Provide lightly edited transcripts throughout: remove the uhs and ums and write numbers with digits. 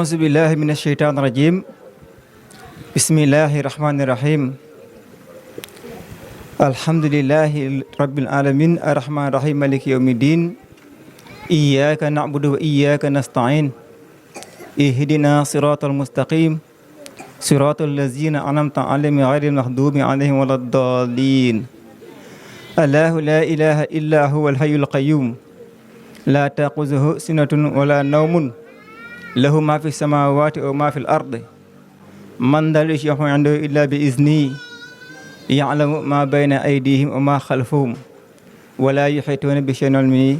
أعوذ بالله من الشيطان الرجيم بسم الله الرحمن الرحيم الحمد لله رب العالمين الرحمن الرحيم مالك يوم الدين إياك نعبد وإياك نستعين اهدنا صراط المستقيم صراط الذين أنعمت عليهم غير المغضوب عليهم ولا الضالين الله لا إله إلا هو الحي القيوم لا تأخذه سنة ولا نوم له ما في السماوات وما في الأرض من ذا الذي يشفع عنده إلا بإذنه يعلم ما بين أيديهم وما خلفهم ولا يحيطون بشيء من علمه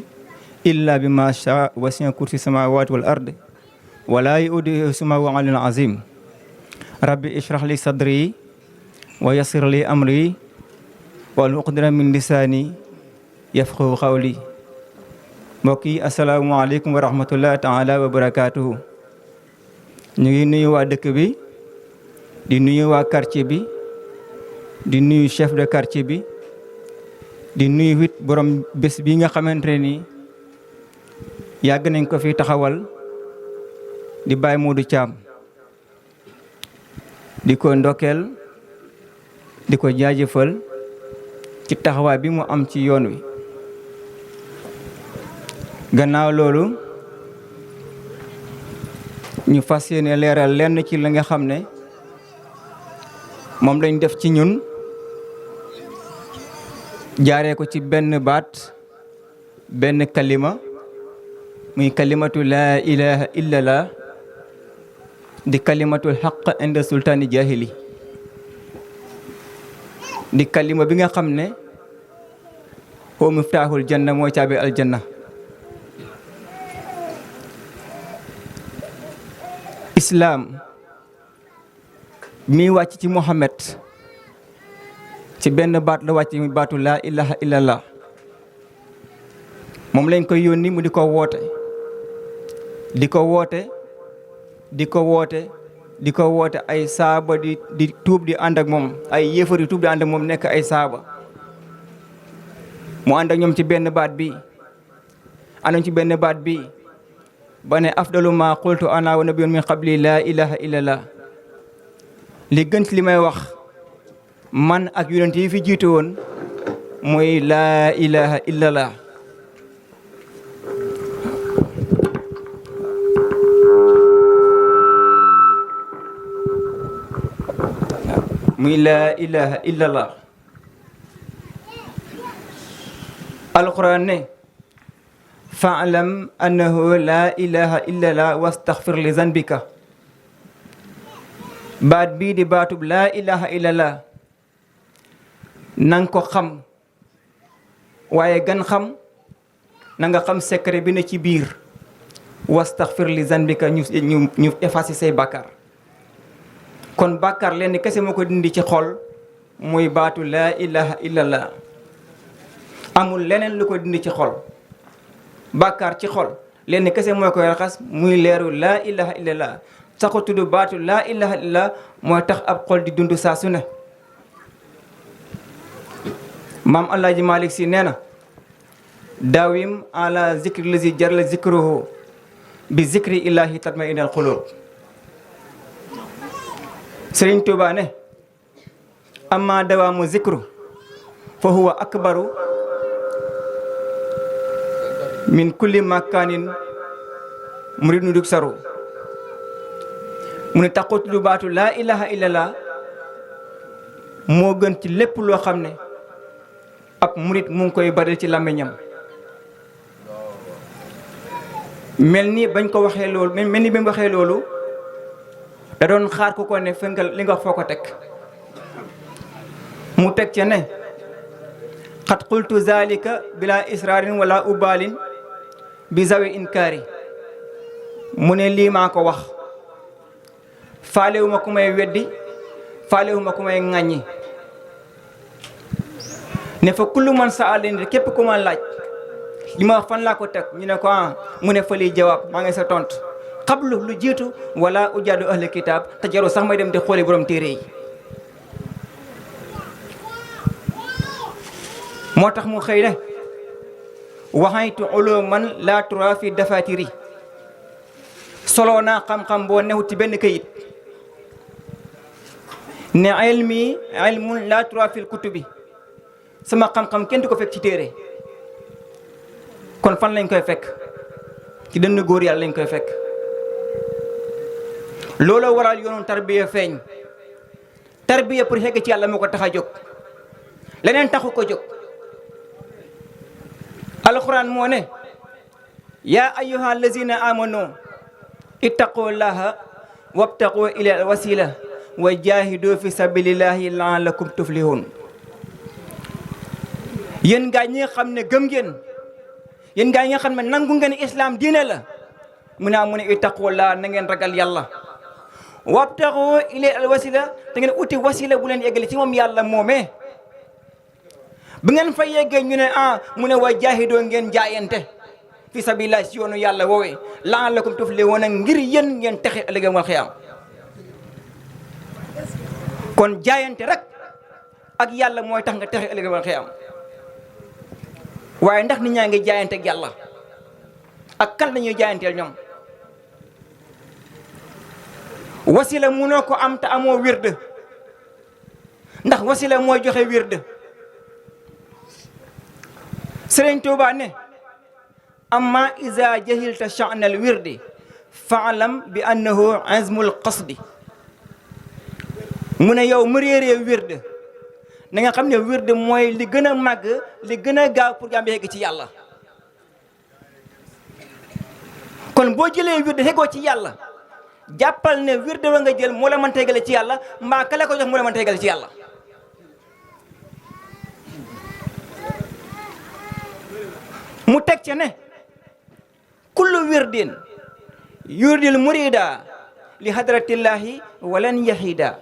إلا بما شاء وسع كرسي السماوات والأرض ولا يؤوده حفظهما وهو العلي العظيم ربي اشرح لي صدري ويسر لي أمري واحلل عقدة من لساني يفقهوا قولي mbokk yi asalaamaaleykum wa rahmatullahi taala wa barakaatuhu ñu ngi nuyu waa dëkk bi di nuyu waa quartier bi di nuyu chef de quartier bi di nuyu it borom bés bi nga xamante ni yàgg nañ ko fi taxawal di Baye Modou Thiam di ko ndokkeel di ko jaajëfal ci taxawaay bi mu am ci yoon wi. gannaaw loolu ñu fas yéene leeral lenn ci la nga xam ne moom lañ def ci ñun jaaree ko ci benn baat benn kalima muy kalimatu laa ilaha illallah di kalimatul xaq inda sultaani jahili di kalima bi nga xam ne huwa miftaaxul janna mooy caabi aljanna islaam mi wàcc ci Muhammad ci benn baat la wàcc mi baatu laa ilaha illallah moom lañ koy yónni mu di ko woote di ko woote di ko woote di ko woote ay saaba di tuub di ànd ak moom ay yéefar di tuub di ànd ak moom nekk ay saaba mu ànd ak ñoom ci benn baat bi àndoon ci benn baat bi ba ne afdalu ma qultu ana wa nabiyyun min qabli laa ilaha illallah li gën ci li may wax man ak yonent yi fi jiitu woon mooy laa ilaha illallah muy laa ilaha illallah alquran ne fa'lam annahu laa ilaha illallah wastaghfir li zanbika baat bii di baatub laa ilaha illallah nanga ko xam waaye gan xam na nga xam secret bi ne ci biir wastaghfir li zanbika ñu effacé say bàkkaar kon bàkkaar lenn kese moo ko dindi ci xol muy baatu laa ilaha illallah amul leneen lu ko dindi ci xol bàkkaar ci xol lenn kese mooy koy raxas muy leeru laa ilaha illallah sa ko tudd baatu laa ilaha illallah mooy tax ab xol di dund saa su ne maam Alaaji Malick Si nee na daawim ala zikri lazi jarla zikruhu bi zikri illahi tatma inal xulub Sëriñ Tuubaa ne amma dawaamu zikru fa huwa akbaru min kulli makaanin murid nu dug saru mu ne taxut lu baatu laa ilaha illallah moo gën ci lépp loo xam ne ab murid mu ngi koy baril ci làmmiñam mel ni bañ ko waxee loolu mel ni ba mu waxee loolu da doon xaar ku ko ne fëngal li nga wax foo ko teg mu teg ca ne xat qultu zalika bila israarin wala ubalin bi zawi inkaari mu ne lii maa ko wax faalewuma ku may weddi faalewuma ku may ŋàññi ne fa kullu man saalani képp ku ma laaj li ma wax fan laa ko teg ñu ne ko mu ne fa liy jawaab maa ngi sa tontu xablu lu jiitu wala ujaadu ahli kitaab te jarul sax may dem di xooli borom téere yi moo tax mu xëy ne waxaytu uluman laa tura fi dafatiri solo naa xam-xam boo newut ci benn kayit ne ilmun laa turaa fil kutubi sama xam-xam kenn du ko fekk ci téere kon fan lañ koy fekk ci dënn góor yàlla lañ koy fekk. looloo waral yoonu tarbiya feeñ. tarbiya pour xegg ci yàlla moo ko tax a jóg leneen taxu ko jóg. alquran moo ne yaa ayyuha allazina amanu ittaqullaha wabtaqu ila alwasila wa jahidu fi sabilillahi la'allakum tuflihun. yéen gaa ñi nga xam ne gëm ngeen yéen gaa ñi nga xam ne nangu ngeen islam diine la mu ne ittaqullaha na ngeen ragal yàlla wabtaqu ila alwasila te ngeen uti wasila bu leen yeggale ci moom yàlla moomee. bu ngeen fa yeggee ñu ne mu ne wa jaahidoo ngeen jaayante fi sabilillah si yoonu yàlla woowee la'allakum tuflihun ngir yéen ngeen texe ëllëg wal xiyaam. kon jaayante rek ak yàlla mooy tax nga texe ëllëg wal xiyaam. waaye ndax nit ñaa ngi jaayante ak yàlla ak kan lañuy jaayanteel ñoom. wasila munoo ko am te amoo wird ndax wasila mooy joxe wird. Sëriñ Tuubaa ne amma iza jahilta sha'nal wirdi fa'lam bi annahu azmul qasdi. mu ne yow mu réeree wird na nga xam ne wird mooy li gën a màgg li gën a gaaw pour nga yegg ci yàlla. kon boo jëlee wird xegoo ci yàlla jàppal ne wird wa nga jël moo la mën tegale ci yàlla mbaa ka la ko jox moo la mën tegale ci yàlla. mu teg ca ne kullu wirdin yuridil murida li hadratillahi walan yahida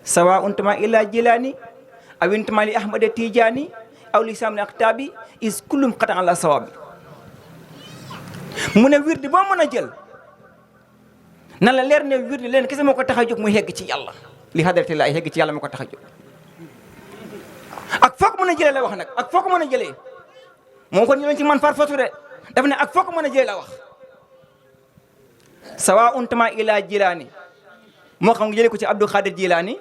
sawa untama ila jilani aw untama li ahmada tijani aw li samni aktabi is kullum xatan ala sawabi. mu ne wirdi boo mën a jël na la leer ne wirdi leen kese moo ko tax a jóg muy hegg ci yàlla li hadratillahi hegg ci yàlla moo ko tax a jóg. ak foo ko mën a jëlee la wax nag ak foo ko mën a jëlee moo ko ñu ci man far fotu de daf ne ak foo ko mën a jëlee la wax. sawa untama ila jilaani moo xam nga jëlee ko ci Abdou Khadir Jilaani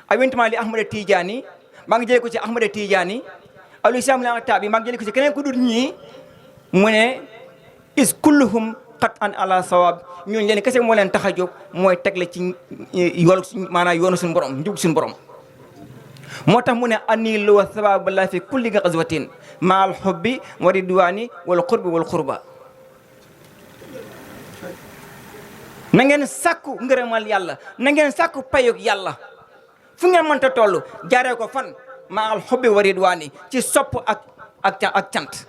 aw untama li Ahmada Tijaani maa ngi jëlee ko ci Ahmada Tijaani aw li Sam la tabi maa ngi jëlee ko ci keneen ku dul ñii mu ne is kulluhum qat'an ala sawab ñooñu leen kese moo leen tax a jóg mooy tegle ci yoonu maanaam yoonu suñu borom njub suñu borom. moo tax mu ne anilu wa sababullahi fi kulli ghazwatin ma al hubbi wa ridwani wal qurbi wal qurba. na ngeen sàkku ngërëmal yàlla na ngeen sàkku payog yàlla fu ngeen mënta toll jaaree ko fan ma al hubbi wa ridwani ci sopp ak cant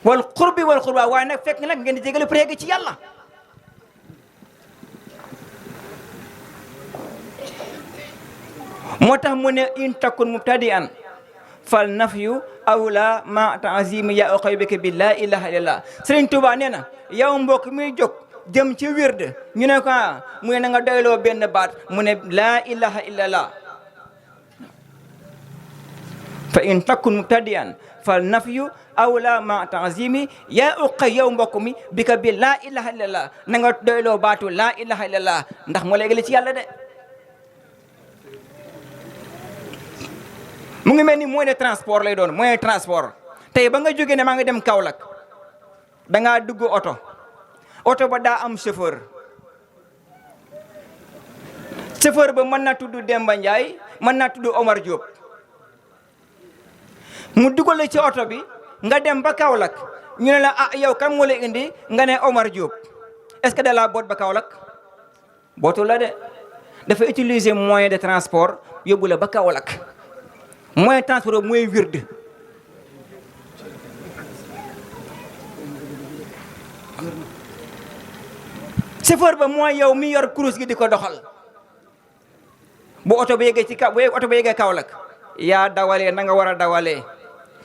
wal qurbi wal qurba waaye nag fekk nag ngeen di jégale pour yegg ci yàlla. moo tax mu ne in takun mubtadi'an fal nafyu awla ma ta'zimi ya uqaybika bi la ilaha illallah. Sëriñ Tuubaa nee na yow mbokk muy jóg jëm ci wird ñu ne ko mu ne na nga doyloo benn baat mu ne la ilaha illallah. fa in takun mubtadi'an fal nafyu awla ma ta'zimi ya uqay yow mbokk mi bika bi la ilaha illallah na nga doyloo baatu la ilaha illallah ndax moo léegi ci yàlla de. mu ngi mel ni moyen de transport lay doon moyen de transport tey ba nga jógee ne maa ngi dem Kaolack da ngaa dugg oto ba daa am chauffeur ba mën naa tudd Demba Ndiaye mën naa tudd Omar Diop mu dugal ci oto bi nga dem ba Kaolack ñu ne la yow kan moo la indi nga ne Omar Diop est-ce que da laa boot ba Kaolack bootul la de dafa utiliser moyen de transport yóbbu la ba Kaolack. moyen transport mooy wird chauffeur ba mooy yow mi yor kurus gi di ko doxal bu oto ba yeggee oto ba yeggee Kaolack yaa dawalee na nga war a dawalee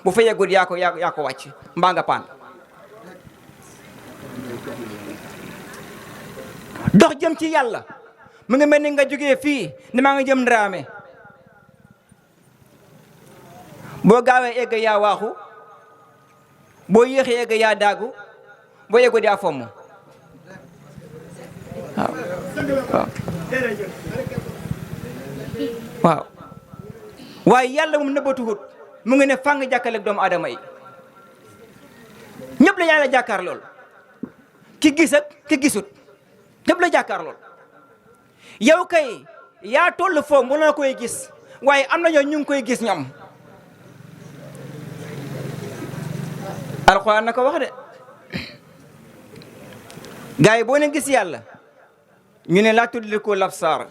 bu fa yeggul yaa ko wàcc mbaa nga paan. dox jëm ci yàlla mu ngi mel ni nga jógee fii ni maa ngi jëm Ndramé boo gaawee egg yaa waaxu boo yéexee egg yaa daagu boo yeggul yaa fomm waaw waaw waaye yàlla moom nëbbatuwut mu ngi ne fàng jàkkaleeg doomu aadama yi ñëpp la yàlla jàkkaar lool ki gis ak ki gisut ñëpp la jàkkaar lool yow kay yaa toll foofu mu la koy gis waaye am na ñoo ñu ngi koy gis ñoom alxuraan na ko wax de gars yi boo ne gis yàlla ñu ne laa tudrikul absaar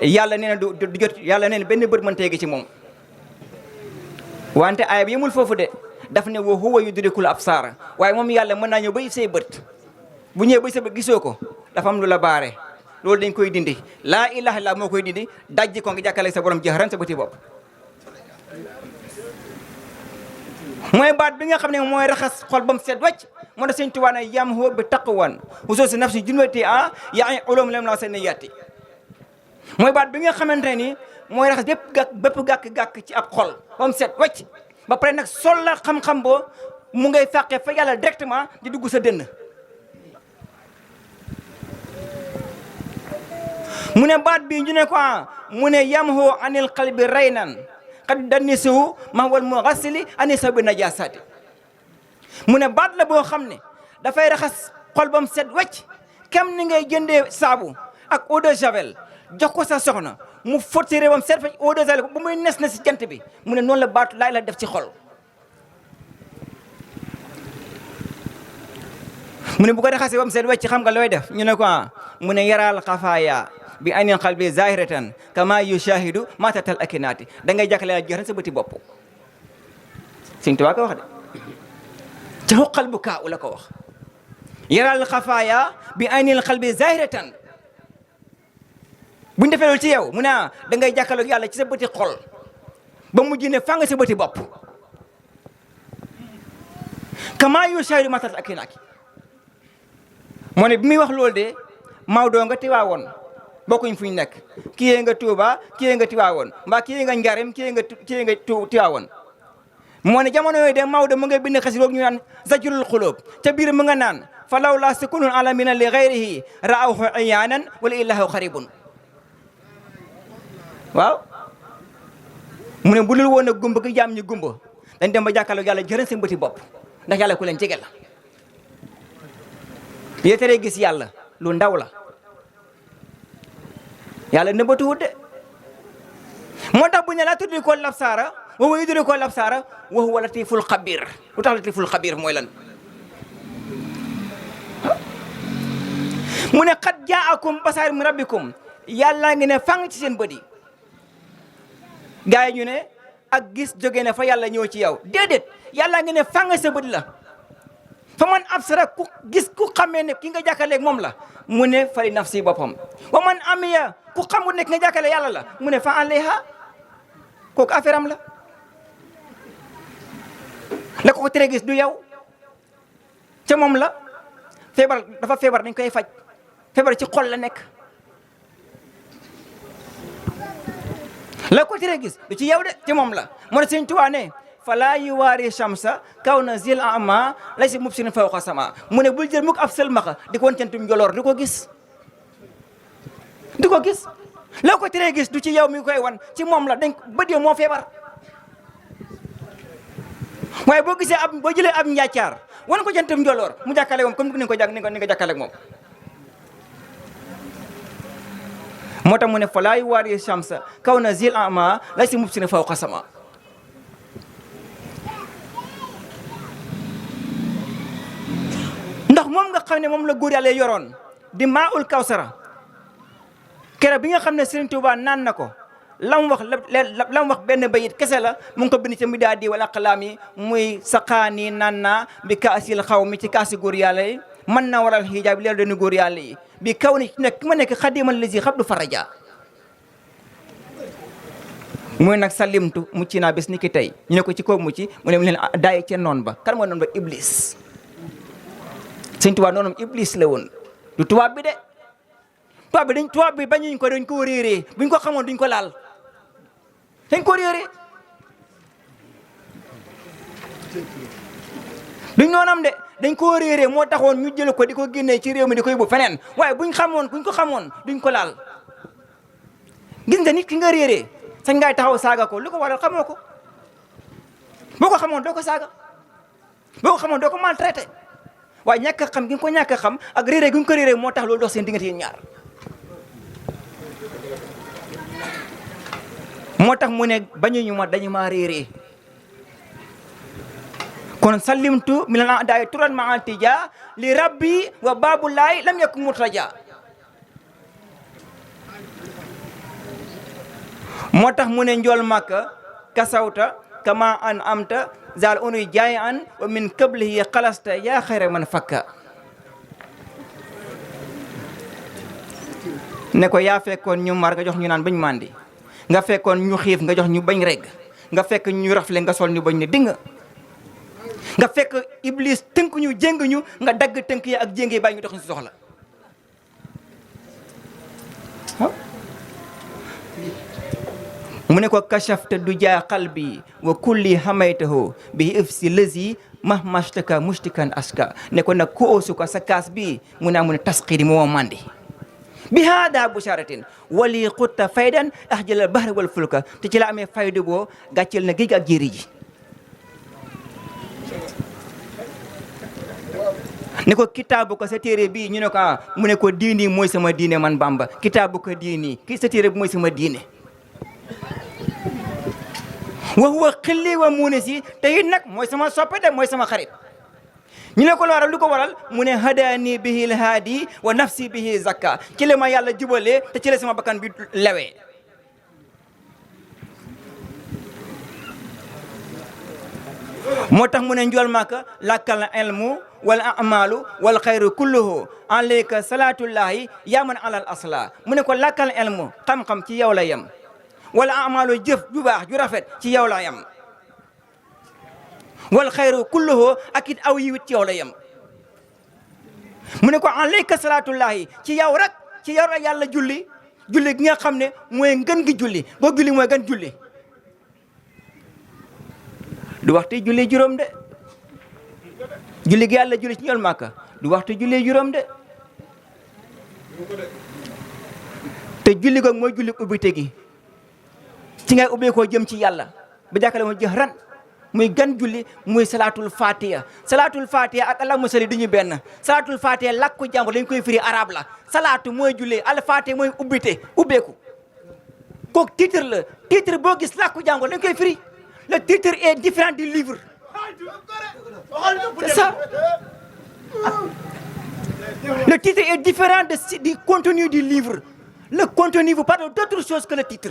yàlla nee na du jot yàlla nee na benn bët mën teegi ci moom wante aaya bi yemul foofu de daf ne wa huwa yudrikul absaar waaye moom yàlla mën naa ñëw bay say bët bu ñëwee bay say bët gisoo ko dafa am lu la baare loolu dañ koy dindi laa ilaha illa moo koy dindi dajji ko nga jàkkale sa borom jëxëran sa bëti bopp mooy baat bi nga xam ne mooy raxas xol ba mu set wàcc moo tax Sëñ Tuubaa ne yam huwa bi taqwan husuusi nafsi junwati a yaa ulum lam la seen yatti mooy baat bi nga xamante ni mooy raxas bépp gàkk-gàkk ci ab xol ba mu set wàcc ba pare nag sol la xam-xam boo mu ngay fàqee fa yàlla directement di dugg sa dënn mu ne baat bi ñu ne ko mu ne yamhu anil qalbi raynan qad danisuhu ma wal mughassili anisa bi najasati mu ne baat la boo xam ne dafay raxas xol ba mu set wecc kem ni ngay jëndee saabu ak eau de javel jox ko sa soxna mu fottire ba mu set fecc eau de javel bu muy nes na si jant bi mu ne noonu la baatu laay la def ci xol mu ne bu ko raxasee ba mu set wecc xam nga looy def ñu ne ko mu ne yaral xafaaya bi aynin qalbi zahiratan kama yushahidu matatal akinaati da ngay jàkkale joxe sa bëti bopp Sëñ Tuubaa ko wax de ca xuqal bu kaa la ko wax yaral xafaaya bi aynil qalbi zahiratan buñ defee loolu ci yow mu ne da ngay jàkkale yàlla ci sa bëti xol ba mujj ne fanga sa bëti bopp kama yushahidu matatal akinaati moo ne bi muy wax loolu de Maodo nga Tiwaawoon bokkuñ fuñ nekk kii nga Touba kii nga Tiwaawoon mbaa kii nga Njarem kii nga Tiwaawoon moo ne jamono yooyu de Maodo mu ngay bind xasida ñu naan zajrul xulub ca biir mu nga naan fa law la sukunul alamina li gayrihi raawhu iyaanan wala illahu xaribun waaw mu ne bu dul woon a gumba gi jaam ñi gumba dañ dem ba jàkkaarloo yàlla jërën seen bëti bopp ndax yàlla ku leen jege la yee tere gis yàlla lu ndaw la yàlla nëbbatuwut de moo tax bu ñu laa tuddi ko labsaara wa huwa yudri ko labsaara wa huwa latiful xabir lu tax latiful xabir mooy lan mu ne xat jaakum basaar min rabbikum yàlla ngi ne fang ci seen bët yi gars yi ñu ne ak gis jóge ne fa yàlla ñëw ci yow déedéet yàlla ngi ne fang sa bët la fa man absara ku gis ku xamee ne ki nga jàkkaleeg moom la mu ne fali nafsi boppam wa man amiya ku xamul ne ki nga jàkkale yàlla la mu ne fa alayha kooku affaire am la ko tere gis du yow ca moom la feebar dafa feebar dañ koy faj feebar ci xol la nekk la ko tere gis du ci yow de ci moom la moo ne Sëñ Tuubaa ne fala yuwaari shamsa kaw na zil ama lay si mub sin fawqa sama mu ne bul jël mukk ab sëlmaxa di ko won cantum njoloor di ko gis la ko teree gis du ci yow mi koy wan ci moom la dañ bët moo feebar waaye boo gisee boo jëlee ab njaacaar wan ko cantum njoloor mu jàkkale moom comme ni nga jàkkale moom moo tax mu ne fala yuwaari shamsa kaw na zil ama lay si mub sin fawqa sama ndax moom nga xam ne moom la góor yàlla yoroon di maa ul kawsara kere bi nga xam ne Sëriñ Tuubaa naan na ko lam wax benn bayit kese la mu ngi ko bind ci midaadi wala aqlaami muy saqaani naan naa bi kaasil xaw mi ci kaasi góor yàlla yi mën na waral xijaab leer dooni góor yàlla yi bi kaw ni nekk ma nekk xadimal lisi xab du faraja muy nag salimtu mucc naa bés ni ki tey ñu ne ko ci kaw mucc mu ne mu leen daay ca noon ba kan mooy noon ba iblis Sëñ Tuubaa noonam iblis la woon du tubaab bi de tubaab bi bañuñ ko dañ ko réeree buñ ko xamoon duñ ko laal dañ ko réeree duñ noonam de dañ koo réeree moo taxoon ñu jël ko di ko génnee ci réew mi di ko yóbbu feneen waaye buñ ko xamoon duñ ko laal. gis nga nit ki nga réeree sañ ngay taxaw saaga ko lu ko waral xamoo ko boo ko xamoon doo ko saaga boo ko xamoon doo ko maltraité waaye ñàkk a xam gi nga ko ñàkk a xam ak réeree gi nga ko réeree moo tax loolu dox seen diggante yéen ñaar. moo tax mu ne bañuñu ma dañu maa réeree kon sallimtu min al a'da'i turan ma antija li rabbi wa babullahi lam yakun murtaja. moo tax mu ne njool Makka kasawta kama an amta zal unuy jaay an wa min qablihi xalasta yaa xayra man fakka. ne ko yaa fekkoon ñu mar nga jox ñu naan bañ mandi nga fekkoon ñu xiif nga jox ñu bañ regg nga fekk ñu rafle nga sol ñu bañ ne dinga nga fekk iblis tënk ñu jéng ñu nga dagg tënk yi ak jéng yi bàyyi ñu dox ñu si soxla. mu ne ko kashafta du jaa qalbi wa kulli hamaytahu bi ifsi lazi mahmashtaka mushtikan aska. ne ko nag ku oosu ko sa kaas bi mu ne amu ne tasqiri moo mandi bi hada busharatin wali xutta faydan ahjalal bahri wal fulka te ci la amee faydu boo gàcceel na géej ak jéeri ji. ne ko kitaabu ko sa téere bii ñu ne ko mu ne ko diini mooy sama diine man Bamba kitaabu ko diini kii sa téere bi mooy sama diine. wa huwa xilli wa muunisi te it nag mooy sama soppe de mooy sama xarit. ñu ne ko lu waral lu ko waral mu ne hadaani bihi lhaadi wa nafsi bihi zakka ci la ma yàlla jubalee te ci la sama bakkan bi lewee. moo tax mu ne njool Makka lakkal ilmu wal amalu wal xayru kulluhu alayka salatullahi yaa man alal asla. mu ne ko lakkal ilmu xam-xam ci yow la yem wala amalu jëf ju baax ju rafet ci yow la yem wal xayru kulluhu ak it aw yiwit ci yow la yem. mu ne ko alayka salatullahi ci yow rek ci yow rek yàlla julli julli gi nga xam ne mooy ngën gi julli boo julli mooy gën julli. du waxtu julli juróom de julli gi yàlla julli ci njool Makka du waxtu julli juróom de te julli goog mooy julli ubbite gi ci ngay ubbee koo jëm ci yàlla ba jàkkale mo jëx ran muy gan julli muy salatul fatiha ak allahumma salli duñu benn. salatul fatiha làkku jàmbur dañ koy firi arab la salatu mooy julli al fatiha mooy ubbite ubbeeku kooku titre la titre boo gis làkku jàmbur dañ koy firi. Le titre est différent du livre. C'est ça. Le titre est différent du contenu du livre. Le contenu vous parle d'autre chose que le titre.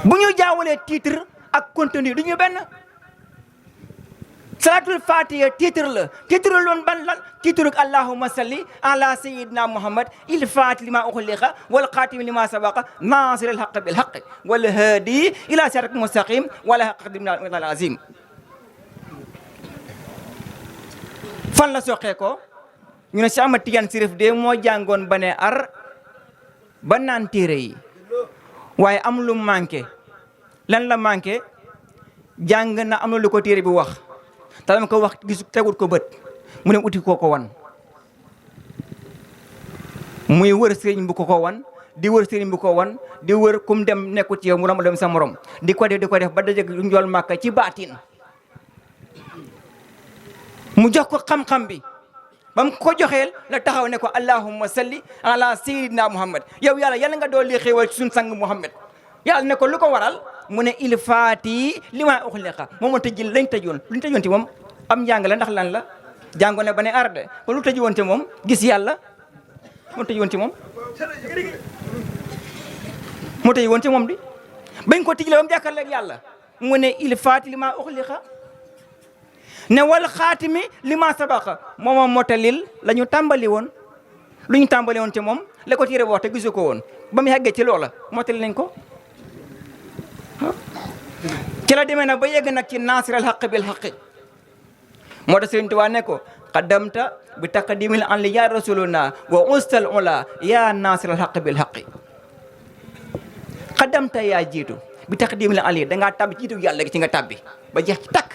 bu ñu jaawalee titre ak contenu du ñu benn. salatul fatiha titre la titre loon ban lan titre ak allahumma salli ala sayyidina muhammad il fati lima ukhliqa wal khatim lima sabaqa nasir al haqq bil haqq wal hadi ila siratal mustaqim wala qadim al azim. fan la soxee ko ñu ne Cheikh Ahmad Tidiane Chérif de moo jàngoon ba ne ar ba naan téere yi waaye am lu manqué lan la manqué jàng na am na lu ko téere bi wax talam ko wax gisu tegut ko bët mu ne uti koo ko wan muy wër sëriñ bu ko wan di wër sëriñ bu ko wan di wër kum dem nekkut ci yow mu dem sa morom di ko def ba dajeg njool Makka ci baatin mu jox ko xam-xam bi ba mu ko joxeel la taxaw ne ko allahumma salli ala sayyidina muhammad yow yàlla nga dool li xéewal ci suñ sang muhammad yàlla ne ko lu ko waral mu ne il faati li ma uxliqa moom moo tëjil lañ tëjoon luñ tëjoon ci moom am njàng la ndax lan la jàngoon ne ba ne arde kon lu tëji woon ci moom gis yàlla moo tëji woon ci moom moo tëji woon ci moom di bañ ko tijjile ba mu jàkkaarloo ak yàlla mu ne il faati li ma uxliqa ne wal xaatimi li ma sabaqa mooma motalil la ñu tàmbali woon lu ñu tàmbali woon ci moom la ko tiire wax te gisu ko woon ba mu yeggee ci loola motali nañ ko ci la demee nag ba yegg nag ci naasir al haqq bil haqq moo tax Sëriñ Tuubaa ne ko qaddamta bi taqdimil an li ya rasuluna wa ustal ula ya naasir al haqq bil haqq qaddamta yaa jiitu bi taqdimil ali dangaa tabbi ci jiitu yàlla gi ci nga tabbi ba jeex ci takk.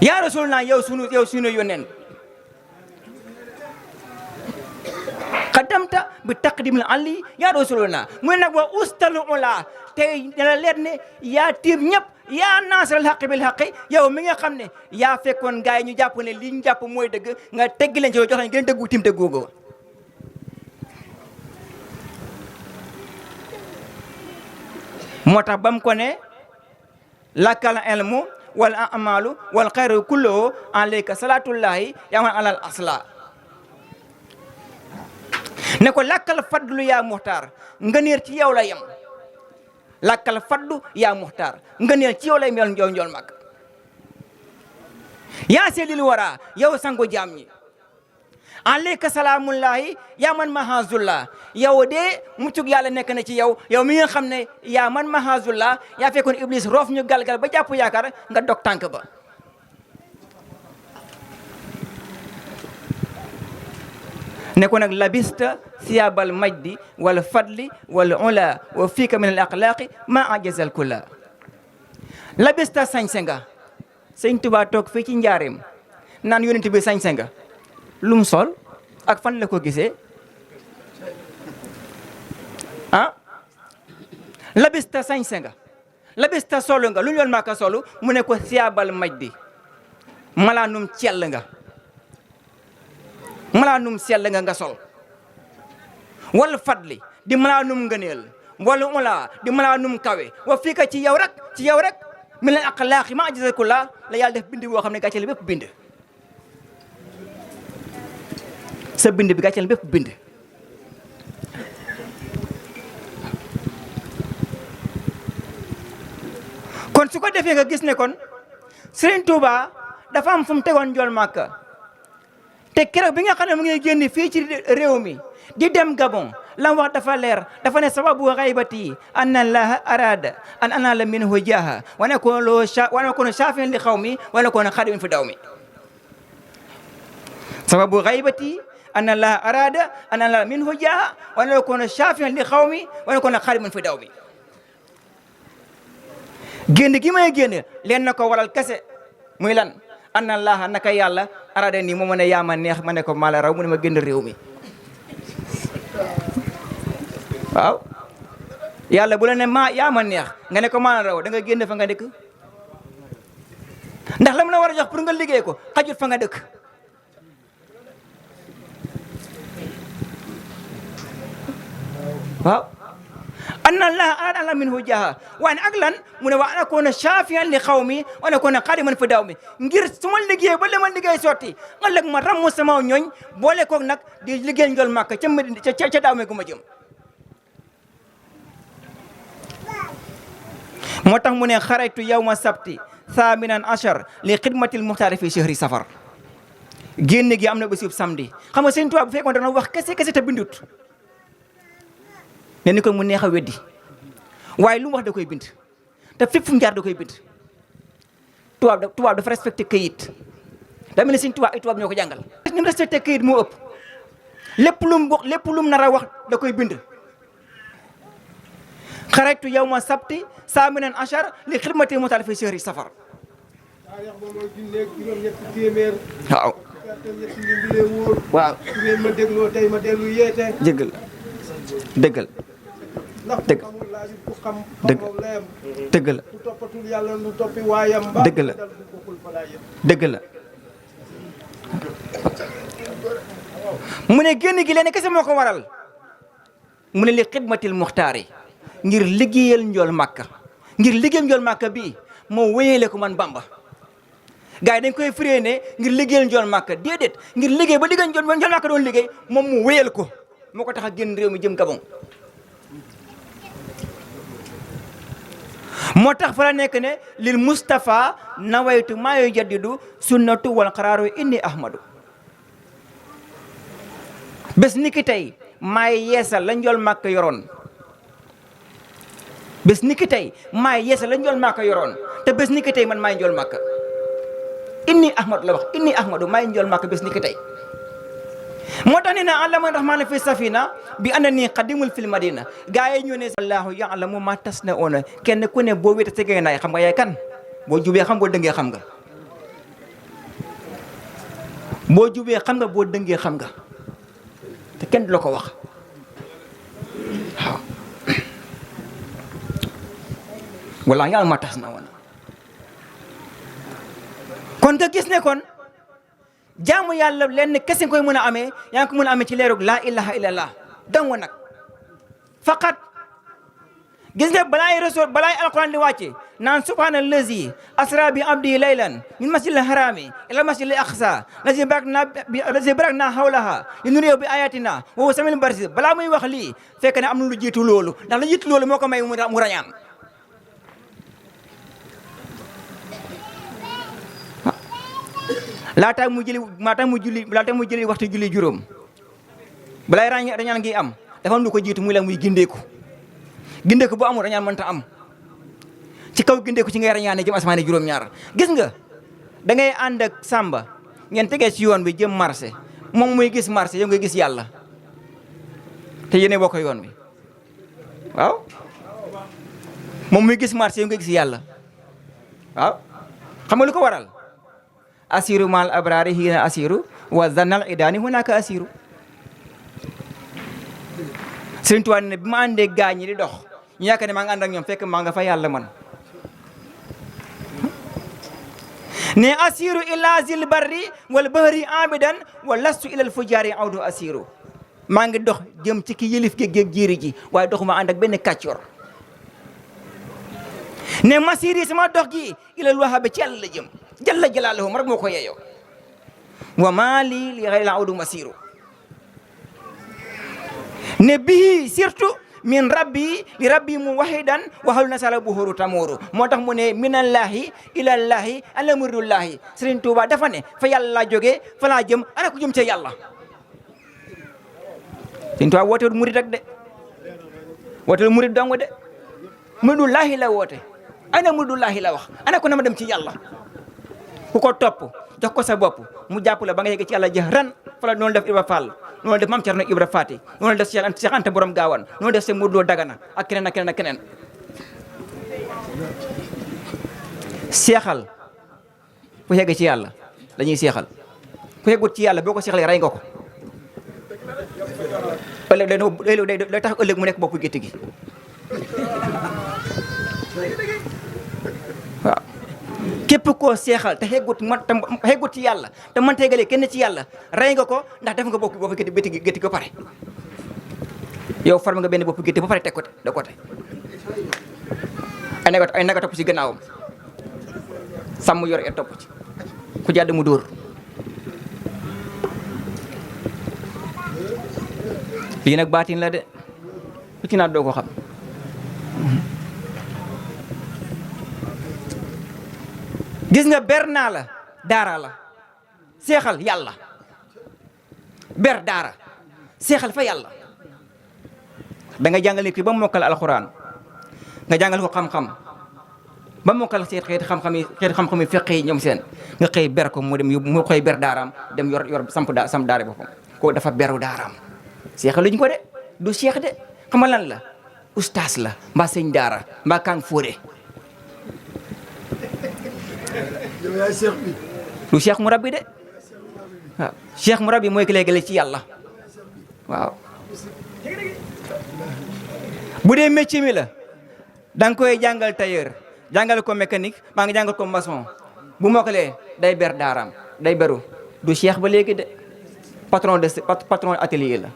yaa rasulullah yow sunu yónneen xaddamta bi taqdimil ali yaa rasulullah mu ne nag wa ustal ula tey dana leer ne yaa tiim ñëpp yaa naasiral xaqi bil xaqi yow mi nga xam ne yaa fekkoon gars yi ñu jàpp ne li ñu jàpp mooy dëgg nga teggi leen ci jox leen gën dëggu tim dëggu go moo tax bam ko ne lakkal ilmu wal amalu wal xayru kulluhu alayka salatullahi yaman alal asla ne ko lakkal fadlu yaa muxtaar ngëneer ci yow la yem lakkal fadlu yaa muxtaar ngëneer ci yow la yem njool mag yaa seelil wara yow sango jaam ñi alayka salaamullahi yaa man mahazullah yow de muccug yàlla nekk na ci yow mi nga xam ne yaa man mahazullah yaa fekkoon iblis roof ñu galgal ba jàpp yaakaar nga dog tànk ba ne ko nag labista siyabal majdi wal fadli wal ula wa fika min al axlaaqi ma ajazal kulla labista sañse nga sëñ Tuubaa toog fii ci njaareem naan yonent bi sañse nga lum sol ak fan la ko gisee labista sañse nga labista solu nga lu ñu yoon maaka solu mu ne ko siyabal majdi malaanum cell nga malaanum sell nga sol wal fadli di malaanum ngëneel wala ula di malaanum kawe wa fii ka ci yow rek mi leen axlaaqi ma ajazakula la yàlla def bind boo xam ne gàcce la bépp bind sa bind bi gàcce la bépp bind kon su ko defee nga gis ne kon Serigne Touba dafa am fu mu tegoon njool Màkka te keroog bi nga xam ne mu ngi génn fii ci réew mi di dem Gabon lam wax dafa leer dafa ne sababu xaybati anna allaha arada an anala minhu jaha wa nakunu shafi'an li xawmi wa nakunu xadimin fi dawmi sababu xaybati anna allaha arada an anala minhu jaha wa nakunu shafi'an li xawmi wa nakunu xadimin fi dawmi génn gi may génn leen na ko waral kese muy lan anna allaha naka yàlla arada nii mu ne yaa ma neex ma ne ko maa la raw mu ne ma génn réew mi waaw yàlla bu la ne yaa ma neex nga ne ko maa la raw da nga génn fa nga dëkk ndax la mu la war a jox pour nga liggéey ko xajut fa nga dëkk waaw anna allaha arada an minhu jaha waaye ak lan mu ne wa an akuna shafian li xawmi wa an akuna xadiman fi dawmi ngir su ma liggéey ba li ma liggéey sotti ëllëg ma rammu sama ñooñ boole koog nag di liggéey njol màkk ca daaw me gu ma jëm moo tax mu ne xaraytu yawma sabti thaminan achar li xidmatil muxtaari fi chehri safar génn gi am na bésub samedi xam nga Sëñ Tuubaa bu fekkoon dana wax kese te bindut ne ni ko mu neex a weddi waaye lu mu wax da koy bind te fépp fu mu jaar da koy bind tubaab dafa respecté këyit da mel ne Sëñ Tuubaa ay tubaab ñoo ko jàngal ni mu respecté këyit moo ëpp lépp lu mu nar a wax da koy bind xarajtu yawma sabti saaminan achar li xidmati muxtaari fi chehri safar waaw waaw ma dégloo tey ma dellu yeete dëggal dëggal dëgg dëgg la ku toppatul yàlla nu toppi waayam ba dëgg la dëgg la mu ne génn gi leen kese moo ko waral mu ne li xidmatil muxtaari ngir liggéeyal njool màkka ngir liggéeyal njool màkka bii moo wéyale ko man Bamba gars yi dañ koy firee ne ngir liggéeyal njool màkka déedéet ngir liggéey ba liggéey njool màkka doon liggéey moom mu wéyal ko moo ko tax a génn réew mi jëm Gabon moo tax fa la nekk ne lil Mustafa nawaytu maa yujaddidu sunnatu wal qaraaru inni ahmadu bés ni ki tey maay yeesal la njool màkka yoroon bés ni ki tey maay yeesal la njool màkka yoroon te bés ni ki tey man maay njool màkka inni ahmadu la wax inni ahmadu maay njool màkka bés ni ki tey moo tax ne na allama rahmaana fi safina bi anda nii xadimul fil madina gaa yi ñu ne allahu ya'lamu ma tasna'una kenn ku ne boo wéete tegee naay xam nga yaay kan boo jubee xam boo dëngee xam nga boo jubee xam nga boo dëngee xam nga te kenn du la ko wax waaw wallaahi ya'lamu ma tasna'una kon nga gis ne kon jaamu yàlla lenn kese koy mën a amee yaa ngi ko mën a amee ci leerug laa ilaha illallah dong nag faqat gis nga balaay alquran di wàcce naan subhaanallazi asra bi abdi laylan min masjidil harami ila masjidil aqsa lazi barakna hawlaha li nuriyahu bi ayatina wa huwa samiul basir balaa muy wax lii fekk ne am na lu jiitu loolu ndax lu jiitu loolu moo ko may mu rañaan laata mu jëli waxtu julli juróom balay rañaan ngi am dafa am lu ko jiitu muy la muy gindeeku bu amul rañaan mënta am ci kaw gindeeku ci ngay rañaane jëm asamaane juróom-ñaar gis nga da ngay ànd ak Samba ngeen tegee ci yoon bi jëm marché moom muy gis marché yow ngay gis yàlla te yéene bokk yoon bi waaw moom muy gis marché yow ngay gis yàlla waaw xam nga lu ko waral asiru mal abrari hina asiru wa zanal idani hunaka asiru Sëriñ Tuubaa ne bi ma àndee gaañi di dox ñu yaakaar ne maa ngi ànd ak ñoom fekk maa nga fa yàlla man ne asiru ila zil barri wal bahri abidan wa lastu ilal fujari awdu asiru maa ngi dox jëm ci ki yëlif géej jiiri ji waaye doxuma ànd ak benn kàccoor ne masiri sama dox gi ilal wahabi ci yàlla la jëm jalla jalaaluhu ma rek moo ko yeeyoo wa maa lii li ghayri awdu masiru ne bii surtout min rabbi li rabbi mu wahidan waxalu na sala buhuru tamuru moo tax mu ne minallahi ilallahi ala muridullahi Sëriñ Tuuba dafa ne fa yàlla laa jógee fa laa jëm ana ku jëm ca yàlla Sëriñ Tuuba wootewul murid rek de wootewul murid dong de muridullahi la woote ana muridullahi la wax ana ku na ma dem ci yàlla ku ko topp jox ko sa bopp mu jàpp la ba nga yegg ci yàlla jëhran fa la noonu def Ibra Fall noonu def Mame Thierno Ibra Fati noonu def Cheikh Anta borom Gaawan noonu def Sëñ Modou Lo Dagana ak keneen ak keneen ak keneen seexal ku yegg ci yàlla dañuy seexal ku yeggut ci yàlla boo ko seexalee rey nga ko ëllëg day tax ëllëg mu nekk boppu gétt gi waaw képp koo seexal te xeggut ci yàlla te mën tegalee kenn ci yàlla rey nga ko ndax def nga boppu gétt ba pare yow farma nga benn boppu gétt ba pare teg ko de côté ay naga topp ci gannaawam sàmm yor et topp ci ku jàdd mu dóor lii nag baatin la de ku ci naat doo ko xam gis nga ber naa la daara la seexal yàlla ber daara seexal fa yàlla da nga jàngal nit ki ba mu mokkal alxuraan nga jàngal ko xam-xam ba mu mokkal xeeti xam-xam yi feq yi ñoom seen nga xëy ber ko mu dem mu xëy ber daaraam dem yor sam daara boppam ko dafa beru daaraam seexal luñ ko de du seex de xam nga lan la ustaas la mbaa sëñ daara mbaa kàng fóore du cheikh mu rabbi de waaw cheikh mu rabbi mooy ki lay gële ci yàlla waaw bu dee métier mi la da nga koy jàngal tailleur jàngal ko mécanique maa ngi jàngal ko maçon bu mokkalee day ber daaraam day beru du cheikh ba léegi de patron atelier la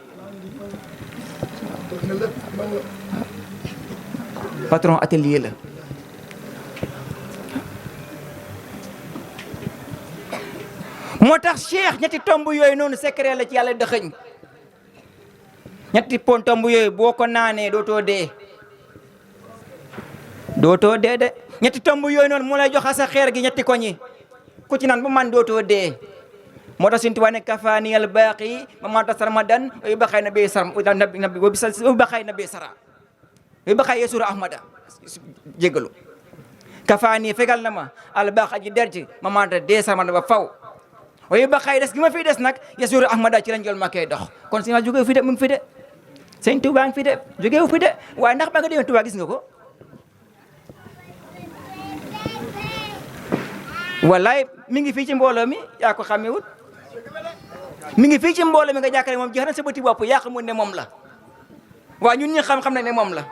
patron atelier la moo tax cheikh ñetti tomb yooyu noonu secret la ci yàlla dëxëñ ñetti tomb yooyu boo ko naanee dootoo dee de ñetti tomb yooyu noonu moo lay jox sa xeer gi ñetti koñi ku ci naan ba man dootoo dee moo tax Sëriñ Tuubaa ne kafaani al baaqi ma mata sarmadan wa baxay na bee saram wa baxay na bee sara wa baxay yesura ahmada jégalu kafaani fegal na ma al baaq aji derci ma mata dee sarmadan ba faw waaye ba xay des gi ma fiy des nag yasuru ahmada ci la njool makkay dox kon si ma jógee fi de mu ngi fi de sëñ Tuubaa ngi fi de jógee fi de waaye ndax ba nga demee Tuubaa gis nga ko wallaay mi ngi fii ci mbooloo mi yaa ko xamewut mi ngi fii ci mbooloo mi nga jàkkare moom jeex na sa bëti bopp yaa xamul ne moom la waaw ñun ñi xam ne moom la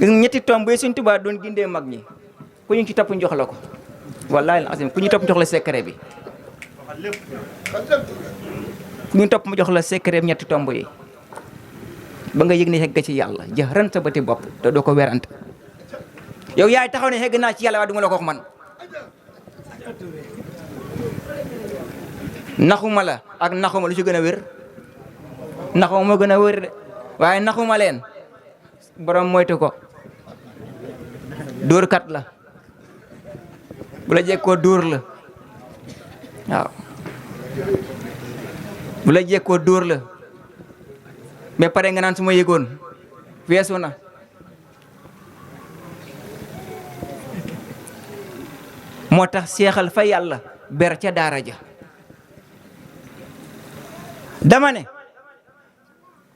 ñetti tomb yi Sëñ Tuubaa doon gindee mag ñi ku ñu ci topp jox la ko wallaahi azim ku ñu topp jox la secret bi ku ñu topp mu jox la secret ñetti tomb yi ba nga yëg ne xegg ci yàlla jëxëran sa bëti bopp te doo ko werante yow yaay taxaw ne xegg naa ci yàlla waaye du ma la ko wax man naxuma la ak naxuma lu ci gën a wér naxuma moo gën a wér de waaye naxuma leen borom moytu ko dóor kat la bu la jekkoo dóor la waaw bu la jekkoo dóor la mais pare nga naan su ma yëgoon weesu na moo tax seexal fa yàlla ber ca daara ja dama ne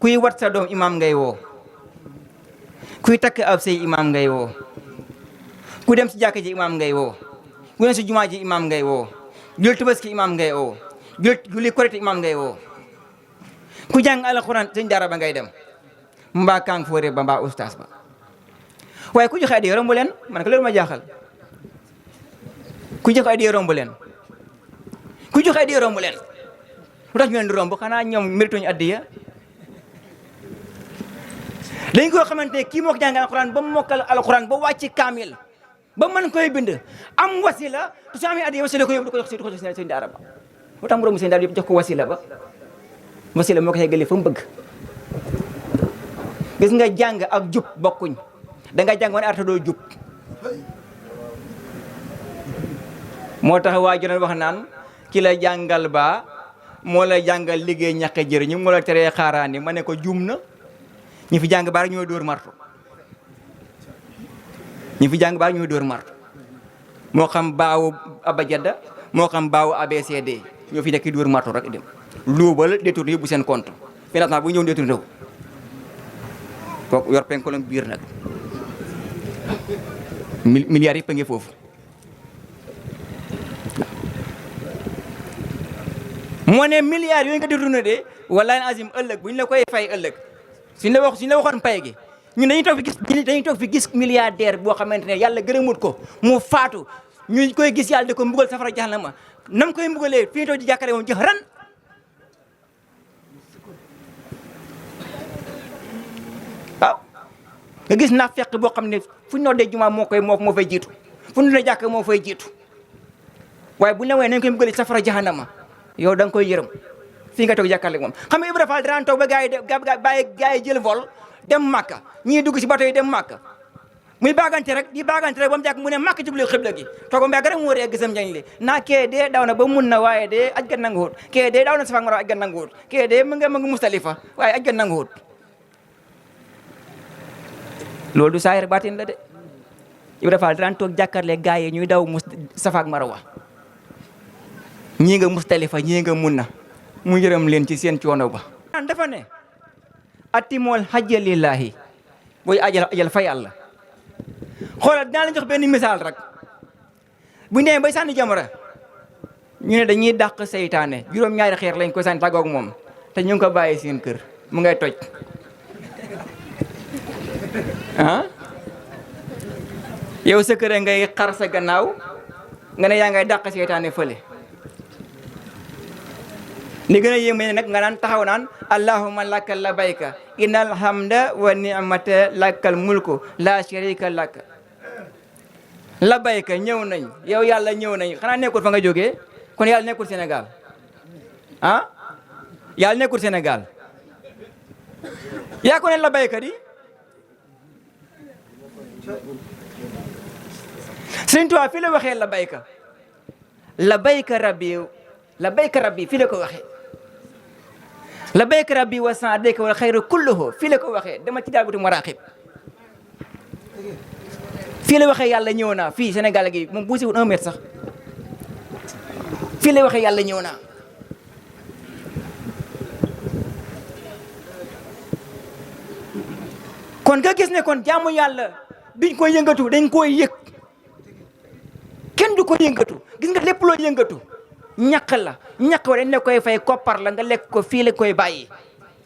kuy wat sa doom imaam ngay woo kuy takk ab sëy imaam ngay woo ku dem ci jàkka ji imaam ngay woo ku dem ci jumaa ji imaam ngay woo jul tabaski imaam ngay woo julli korite imaam ngay woo ku jàng alxuraan sëñ daara ba ngay dem mbaa kàng foore ba mbaa ustaas ba waaye ku joxe addiya romb leen man ko loolu ma jaaxal ku joxe addiya romb leen ku joxe addiya romb leen lu tax ñu leen di romb xanaa ñoom mérituñu addiya dañ koo xamante ne kii moo ko jàng alxuraan ba mokkal alxuraan ba wàcc kaamil ba mën koy bind am wasila te su amee addiya wasila ko yóbbu di ko jox sëñ daara ba lu tax mu romb sëñ daara yëpp jox ko wasila ba wasila moo ko yeggalee fa mu bëgg gis nga jàng ak jub bokkuñ da nga jàng wane arta doo jub moo tax waa jonoon wax naan ki la jàngal ba moo la jàngal liggéey ñàkk jëriñu moo la teree xaaraani ma ne ko juum na ñi fi jàng baar ñoo dóor marto ñi fi jàng baar ñoo dóor marto moo xam baawu abajada moo xam baawu abcd ñoo fi nekk dóor marto rek dem luubal détourné yóbbu seen compte financement bu ñëw détourné wu kooku yor penkolam biir nag milliards yëpp a ngi foofu moo ne milliards yooyu nga détourné de wallaahi azim ëllëg bu ñu la koy fay ëllëg suñu la waxoon pay gi ñun dañuy toog fi gis milliardaire boo xamante ne yàlla gërëmut ko mu faatu ñu koy gis yàlla di ko mbugal safara jahannama nam koy mbugalee fi ñu toog di jàkkare moom jëx ran waaw nga gis naa fekk boo xam ne fu ñu noddee jumaa moo fay jiitu fu ñu noddee jàkk moo fay jiitu waaye bu ñu la wee nañ koy mbugalee safara jahannama yow da nga koy yërëm fii nga toog jàkkaarloo moom xam nga Ibra Fall daan toog ba gars yi jël vol dem Màkka ñii dugg ci bato yi dem Màkka muy bagante rek ba mu jàkk mu ne Màkka jublu xibla gi toog ba mu yàgg rek mu war a gisam njañ li naa kee dee daw na ba mun na waaye dee aj gan nanguwut kee dee daw na Safa ak Marwa aj gan nanguwut kee dee mu ngi Mustalifa waaye aj gan nanguwut loolu du saayir baatin la de Ibra Fall daan toog jàkkaarloo gars yi ñuy daw Safa ak Marwa ñii nga Mustalifa ñii nga mun na mu yërëm leen ci seen coono ba dafa ne atimool hajja lillahi booy ajal fa yàlla xoolal dinaa leen jox benn misaal rek bu ñu bay sànni jamara ñu ne dañuy dàq seytaane juróom-ñaari xeer lañ ko sànni tàggoog moom te ñu ngi ko bàyyi seen kër mu ngay toj ah yow sa kër ngay xar sa gannaaw nga ne yaa ngay dàq seytaane fële li gën a yéeme nag nga naan taxaw naan allahumma laka labayka innal hamda wa ni'mata lakal mulku la sharika laka labayka ñëw nañ yow yàlla ñëw nañ xanaa nekkul fa nga jógee kon yàlla nekkul Sénégal ah yàlla nekkul Sénégal yaa ko ne labayka di Sëriñ Tuubaa fii la waxee labayka rabbi fii la ko waxee labayka rabbi wa sa'dayka wal xayru kulluhu fii la ko waxee dama ci daal buti maraqib fii la waxee yàlla ñëw naa fii Sénégal gi moom buusiwul 1 mètre sax fii la waxee yàlla ñëw naa. kon nga gis ne kon jaamu yàlla duñ koy yëngatu dañ koy yëg kenn du ko yëngatu gis nga lépp loo yëngatu ñaq la ñaq wa dañ la koy fay koppar la nga lekk ko fii la koy bàyyi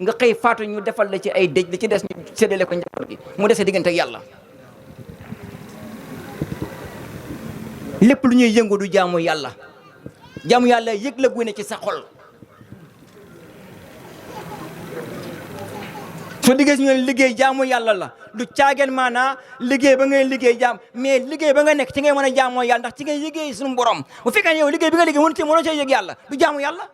nga xëy faatu ñu defal la ci ay dëj li ci des ñu séddale ko njaboot gi mu dese diggante ak yàlla. lépp lu ñuy yëngu du jaamu yàlla yëg la gu ne ci sa xol. soo diggee si ñu liggéey jaamu yàlla la du caageen maanaa liggéey ba ngay liggéey jaam mais liggéey ba nga nekk ci ngay mën a jaamoo yàlla ndax ci ngay liggéey suñu borom bu fekkee yow liggéey bi nga liggéey mënoo cee yëg yàlla du jaamu yàlla.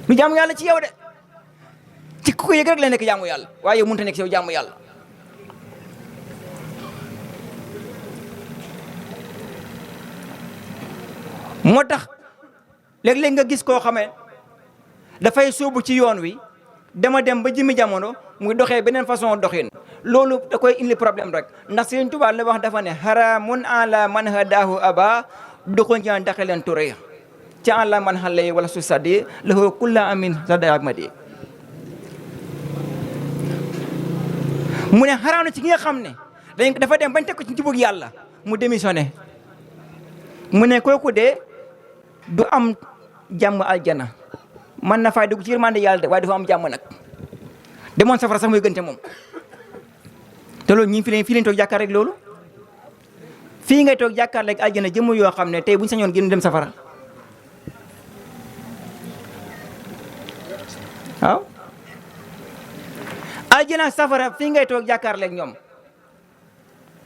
du jaamu yàlla ci yow de ci ku ko yëg rek la nekk jaamu yàlla waaye yow mënut a nekk ci yow jaamu yàlla. moo tax léeg-léeg nga gis koo xamee dafay sóobu ci yoon wi dama dem ba jëmi jamono muy doxee beneen façon doxin loolu da koy indi problème rek ndax Sëriñ Tuubaa la wax dafa ne haramun ala man hadahu aba duxun ci daxaleen turé ci ala man xale wala su sadi lahu kulla amin sadak madi mu ne xaraam na ci ki nga xam ne dafa dem bañ teg ko ci njubug yàlla mu démissionné mu ne kooku de du am jàmm aljana mën na fay dugg ci yërmande yàlla de waaye dafa am jàmm nag demoon safara sax muy gën te moom te loolu ñi fii lañ toog jàkkaar rek loolu fii ngay toog jàkkaar rek aljana jëmm yoo xam ne tey buñ sañoon génn dem safara waaw aljana safara fii ngay toog jàkkaar rek ñoom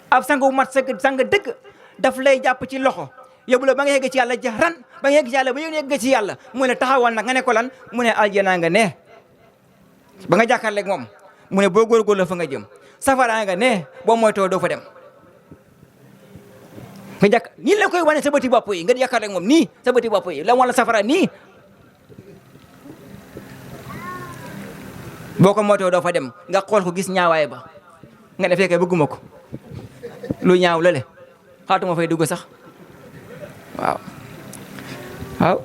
ab sang bu mat sang dëgg daf lay jàpp ci loxo yóbbu la ba nga yegg ci yàlla jaxran ba nga yegg ci yàlla ba yegg ci yàlla mu ne taxawal nag nga ne ko lan mu ne aljana nga ne ba nga jàkkaarleeg moom mu ne boo góorgóorlu la fa nga jëm safara nga ne boo moytoo doo fa dem nga jàkk nii la koy wane sa bëti bopp yi nga jàkkaarleeg moom nii sa bëti bopp yi la wala safara nii boo ko moytoo doo fa dem nga xool ko gis ñaawaay ba nga ne fekkee bëgguma ko lu ñaaw la le xaatuma fay dugg sax waaw waaw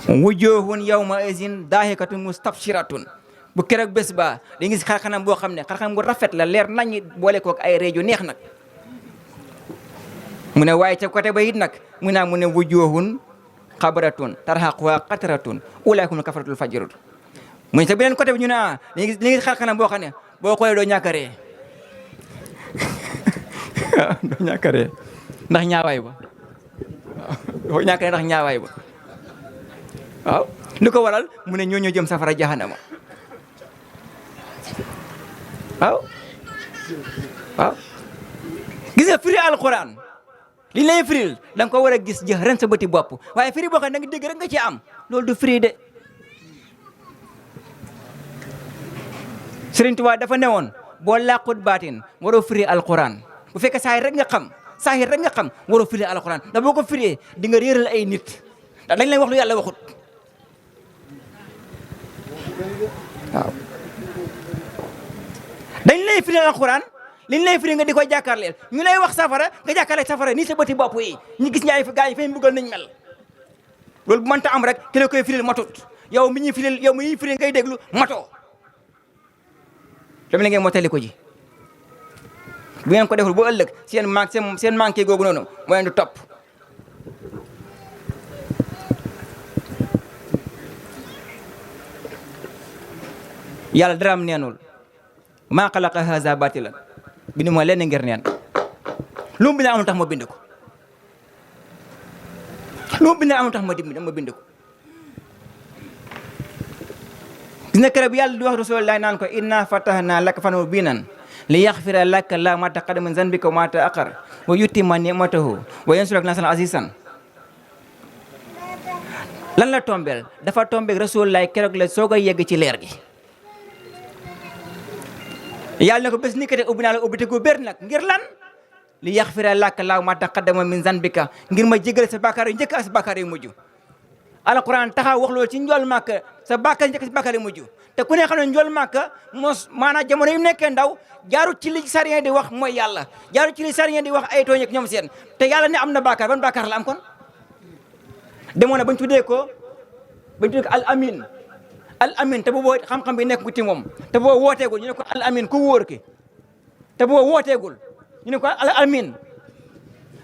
wujuhun yawma izin daahikatun mustabshiratun bu keroog bés ba di gis xarxanam boo xam ne xarxanam bu rafet la leer naññi boole kook ay réew yu neex nag mu ne waaye ca côté ba it nag mu ne wujuhun xabaratun tarhaquha qatratun ulaikum kafaratul fajrut mu ne ca beneen côté bi ñu ne di gis xarxanam boo xam ne boo xoolee doo ñàkk a ree doo ñàkk a ree ndax ñaawaay ba waaw ñàkk ndax ñaawaay ba waaw lu ko waral mu ne ñoo jëm safara jahannama waaw waaw gis nga firi alquran li lay firil da nga ko war a gis jëxëran sa bëti bopp waaye firi boo xam ne da nga dégg rek nga ci am loolu du firi de Sëriñ Tuubaa dafa newoon boo làqut baatin waroo firi alquran bu fekkee saahir rek nga xam saahir rek nga xam waroo firi alquran da boo ko firee di nga réeral ay nit ndax dañ lay wax lu yàlla waxut waaw dañ lay firi alquran liñ lay firi nga di ko jàkkaarleel ñu lay wax safara nga jàkkaarleel safara nii sa bëti bopp yi ñu gis ñaay gaa yi fay mbugal nañ mel loolu bu mënta am rek ki la koy firil matut yow mi ñuy firi ngay déglu matoo dama la ngeen motali ko ji bu ngeen ko deful ba ëllëg seen manqué googu noonu mooy du topp yàlla daraam neenul maa xalaqa haza batilan bindu ma lenn ngir neen lu mu bind amul tax ma bind ko lu mu bind amul tax ma bind ko gis na kere bi yàlla di wax Rasulullah naan ko inna fatahna laka fatan mubinan li yaxfira laka la ma taqaddama min zanbika wa ma ta'akhkhara wa yutimma ni'matahu wa yansuraka nasran azizan lan la tombeel dafa tombeeg Rasulullah keroog la soog a yegg ci leer gi yàlla ne ko bés ni kate ubbi naa la ubbi te gu bér nag ngir lan li yaxfira laka la ma taqaddama min zanbika ngir ma jégal sa bàkkaar yu njëkk ak sa bàkkaar yu mujj alquran taxaw wax loolu ci njool màkka sa bàkkaar njëkk si bàkkaar yi mujj te ku ne xam ne njool màkka mos maanaam jamono yu nekkee ndaw jaarut ci li sarien di wax mooy yàlla jaarut ci li sarien di wax ay tooñ ak ñoom seen te yàlla ne am na bàkkaar ban bàkkaar la am kon demoon na bañ tuddee ko al amin te boobu xam-xam bi nekk ci moom te boobu wooteegul ñu ne ko al amin ku wóor ki te boobu wooteegul ñu ne ko al amin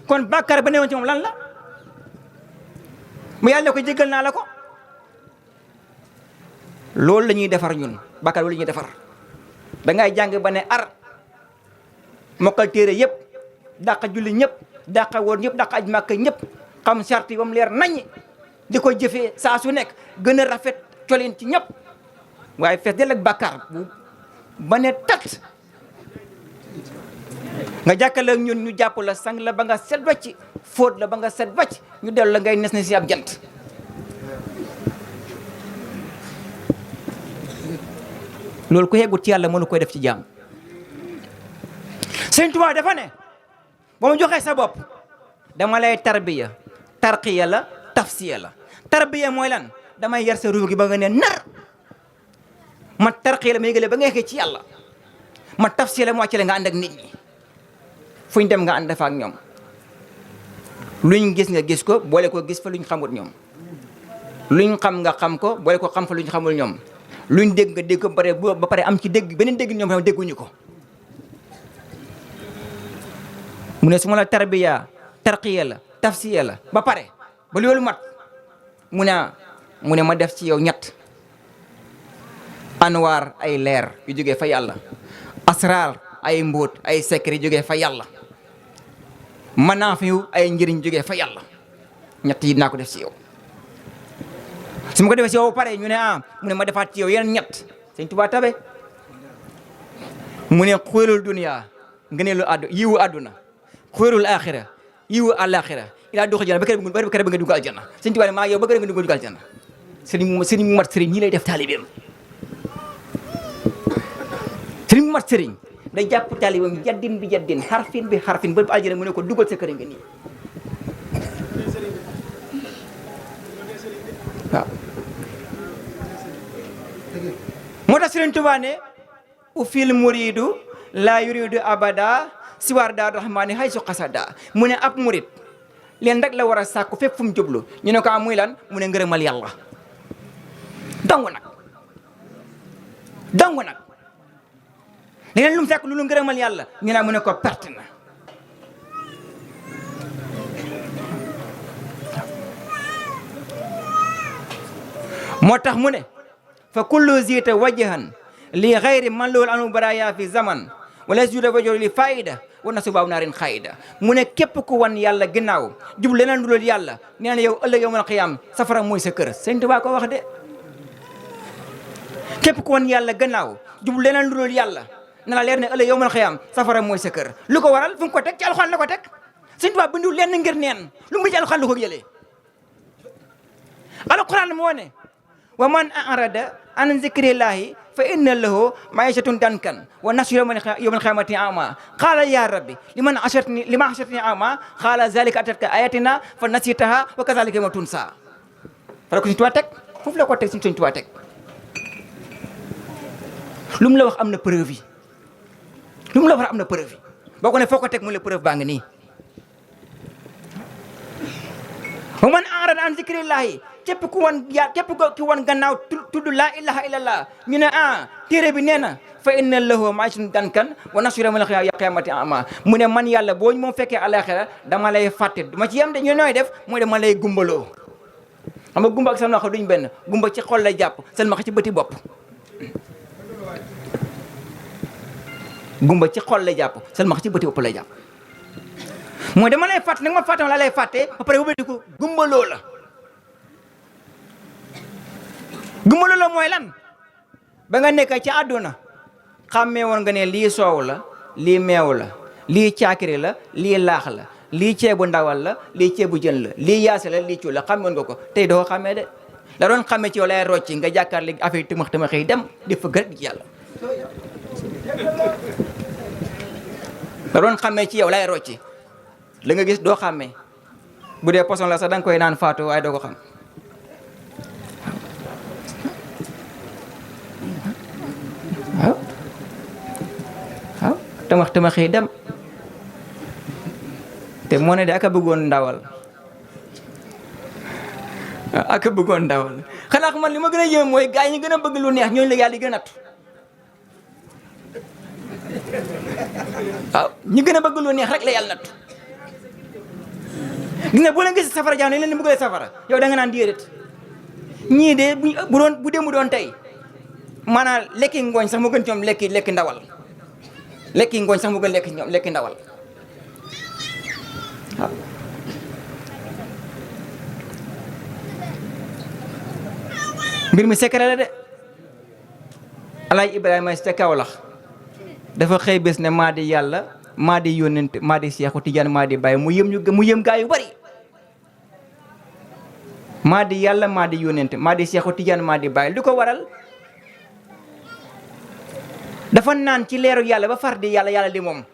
kon bàkkaar ba newoon ci moom lan la mu yàlla ne ko jéggal naa la ko loolu la ñuy defar ñun bàkkaar loolu la ñuy defar da ngay jàng ba ne ar mokkal téere yëpp dàqa julli ñëpp dàqa woor ñëpp dàqa aj màkk ñëpp xam charte yi ba mu leer nañ di ko jëfee saa su nekk gën a rafet colin ci ñëpp waaye fees del ak bàkkaar bu ba ne tat nga jàkkale ñun ñu jàpp la sang la ba nga set wàcc fóot la ba nga set wàcc ñu dellu la ngay nes na si ab jant loolu ku yeggut ci yàlla mënu koy def ci jaam Sëñ Tuubaa dafa ne ba mu joxee sa bopp dama lay tarbiya tarqiya la tafsiya la tarbiya mooy lan damay yar sa ruux gi ba nga ne nar ma tarqiya la ma yëgale ba nga yeggee ci yàlla ma tafsiya la mu wàcce la nga ànd ak nit ñi fuñ dem nga ànd fa ak ñoom luñ gis nga gis ko boole ko gis fa luñ xamut ñoom luñ xam nga xam ko boole ko xam fa luñ xamul ñoom luñ dégg nga dégg ko ba pare am ci dégg beneen dégg ñoom xam dégguñu ko mu ne su ma la tarbiya tarqiya la tafsiya la ba pare ba loolu mat mu ne ma def ci yow ñett anwaar ay leer yu jógee fa yàlla asraar ay mbóot ay secret yu jógee fa yàlla manaafiyu ay njëriñ jógee fa yàlla ñett yi dinaa ko def ci yow su ma ko defee ci yow ba pare ñu ne mu ne ma defaat ci yow yeneen ñett Sëñ Tuubaa tabe mu ne xóolul duniya ngëneelu yiwu àdduna xóolul axira yiwu àlaxira ilaa doxal jana ba kere ba nga dugg aljanna Sëñ Tuubaa ne maa yow ba kere nga dugg aljanna sëriñ mu mat sëriñ ñii lay def taalibeem sëriñ mu mat sëriñ day jàpp taalibeem jaddin bi jaddin xarfin bi xarfin ba aljana mu ne ko dugal sa kër nga nii waaw moo tax Sëriñ Tuubaa ne u fil muridu la yuridu abada siwaar daa rahmaani hay su xasada mu ne ab murid leen rek la war a sàkku fépp fu mu jublu ñu ne ko am muy lan mu ne ngërëmal yàlla dong nag leneen lu mu sàkk lu lu ngërëmal yàlla ñu ne mu ne ko perte na moo tax mu ne fa kullu zita wajhan li xayri man loolu anu baraya fi zaman wala juda wajo li faida wana subaaw naarin xayida mu ne képp ku wan yàlla ginnaaw jub leneen lu dul yàlla nee na yow ëllëg yawmal qiyaam safara mooy sa kër Sëñ Tuubaa ko wax de képp ku wan yàlla gannaaw jub leneen lu dul yàlla na la leer ne ëllëg yawmal qiyaam safara mooy sa kër lu ko waral fu mu ko teg ci alxuraan la ko teg Sëñ Tuubaa bindu lenn ngir neen lu mu ci alxuraan la ko jëlee alxuraan moo ne wa man arada an zikrillahi fa inna lahu maishatun dankan wa nahshuruhu yawmal qiyamati a'ma qala ya rabbi lima hashartani a'ma qala zalika atatka ayatina fa nasitaha wa kadhalika yawma tunsa fa ko Sëñ Tuubaa teg foofu la ko teg Sëñ Tuubaa teg lu mu la wax am na preuve yi lu mu la wax am na preuve yi boo ko ne foo ko teg mu la preuve baa ngi nii wa man arada an zikrillahi képp ku wan gannaaw tudd laa ilaha illallah ñu ne téere bi nee na fa inna lahu maishatun dankan wa nahshuruhu yawmal qiyamati a'ma mu ne man yàlla boo moom fekkee alaxira dama lay fàtte duma ci yem de ñu nooy def mooy dama lay gumbaloo xam nga gumba ak seen loxo duñ benn gumba ci xol lay jàpp seen loxo ci bëti bopp gumba ci xol lay jàpp seen loxo ci bëti bopp lay jàpp mooy dama lay fàtte nag ma fàtte la lay fàtte ba pare bu bëti ko gumbaloo la gumbalu la mooy lan ba nga nekk ci àdduna xàmmee woon nga ne lii soow la lii meew la lii caakiri la lii laax la lii ceebu ndawal la lii ceebu jën la lii yaase la lii cuul la xàmmee woon nga ko tey doo xàmmee de la doon xàmmee ci yow lay rocci nga jàkkaar léegi affaire tëmax tëmax yi dem di fa gërëm ci yàlla la doon xàmmee ci yow lay rocci la nga gis doo xàmmee bu dee poson la sax da nga koy naan faatu waaye doo ko xam tama xëy dem te moo ne de aka bëggoon ndawal aka bëggoon ndawal xanaa man li ma gën a yéem mooy gaa yi ñu gën a bëgg lu neex ñooñu la yàlla di gën a nattu waaw ñu gën a bëgg lu neex rek la yàlla nattu gis nga boo leen gis safara jaaw ne leen di bëggalee safara yow da nga naan déedéet ñii de bu dee mu doon tey maanaam lekki ngooñ sax mu gën ci ñoom lekki ndawal lekki ngooñ sax mu gën lekki ndawal waaw mbir mi secret la de Alaaj Ibrahima ca Kawlax dafa xëy bés ne maa di yàlla maa di yónnent maa di Seexu Tijaan maa di Baay mu yëm gaa yu bari maa di yàlla maa di yónnent maa di Seexu Tijaan maa di Baay li ko waral dafa naan ci leeru yàlla ba far di yàlla di moom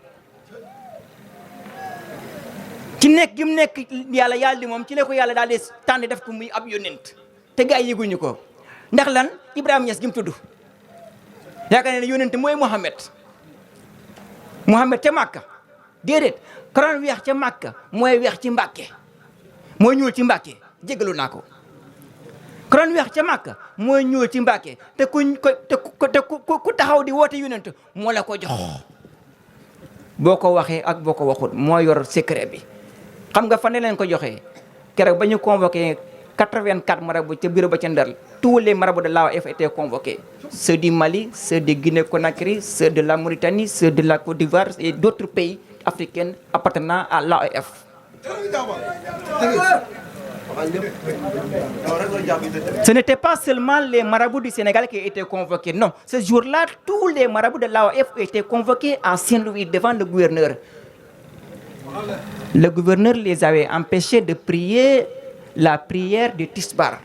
ci nekk gi mu nekk yàlla di moom ci la ko yàlla daal di tànn def ko muy ab yónnent te gaa yi yëguñu ko ndax lan Ibrahima Niass gi mu tudd yaakaar ne yónnent mooy Muhammad ca Makka déedéet karoon weex ca Makka mooy weex ci Mbàkke mooy ñuul ci Mbàkke jégalu naa ko karoon weex ca Makka mooy ñuul ci Mbàkke te ku taxaw di woote yónnent moo la ko jox boo ko waxee ak boo ko waxut moo yor secret bi xam nga fan leen ko joxee keroog ba ñu convoqué 84 marabouts ca bureau ba ca Ndar tous les marabouts de l'AOF étaient convoqués ceux du Mali, ceux de Guinée-Conakry, ceux de la Mauritanie, ceux de la Côte d'Ivoire et d'autres pays africains appartenant à l'AOF. Ce n'était pas seulement les marabouts du Sénégal qui étaient convoqués, non. Ce jour-là, tous les marabouts de l'AOF étaient convoqués à Saint-Louis devant le gouverneur. Le gouverneur les avait empêchés de prier la prière du Tisbar.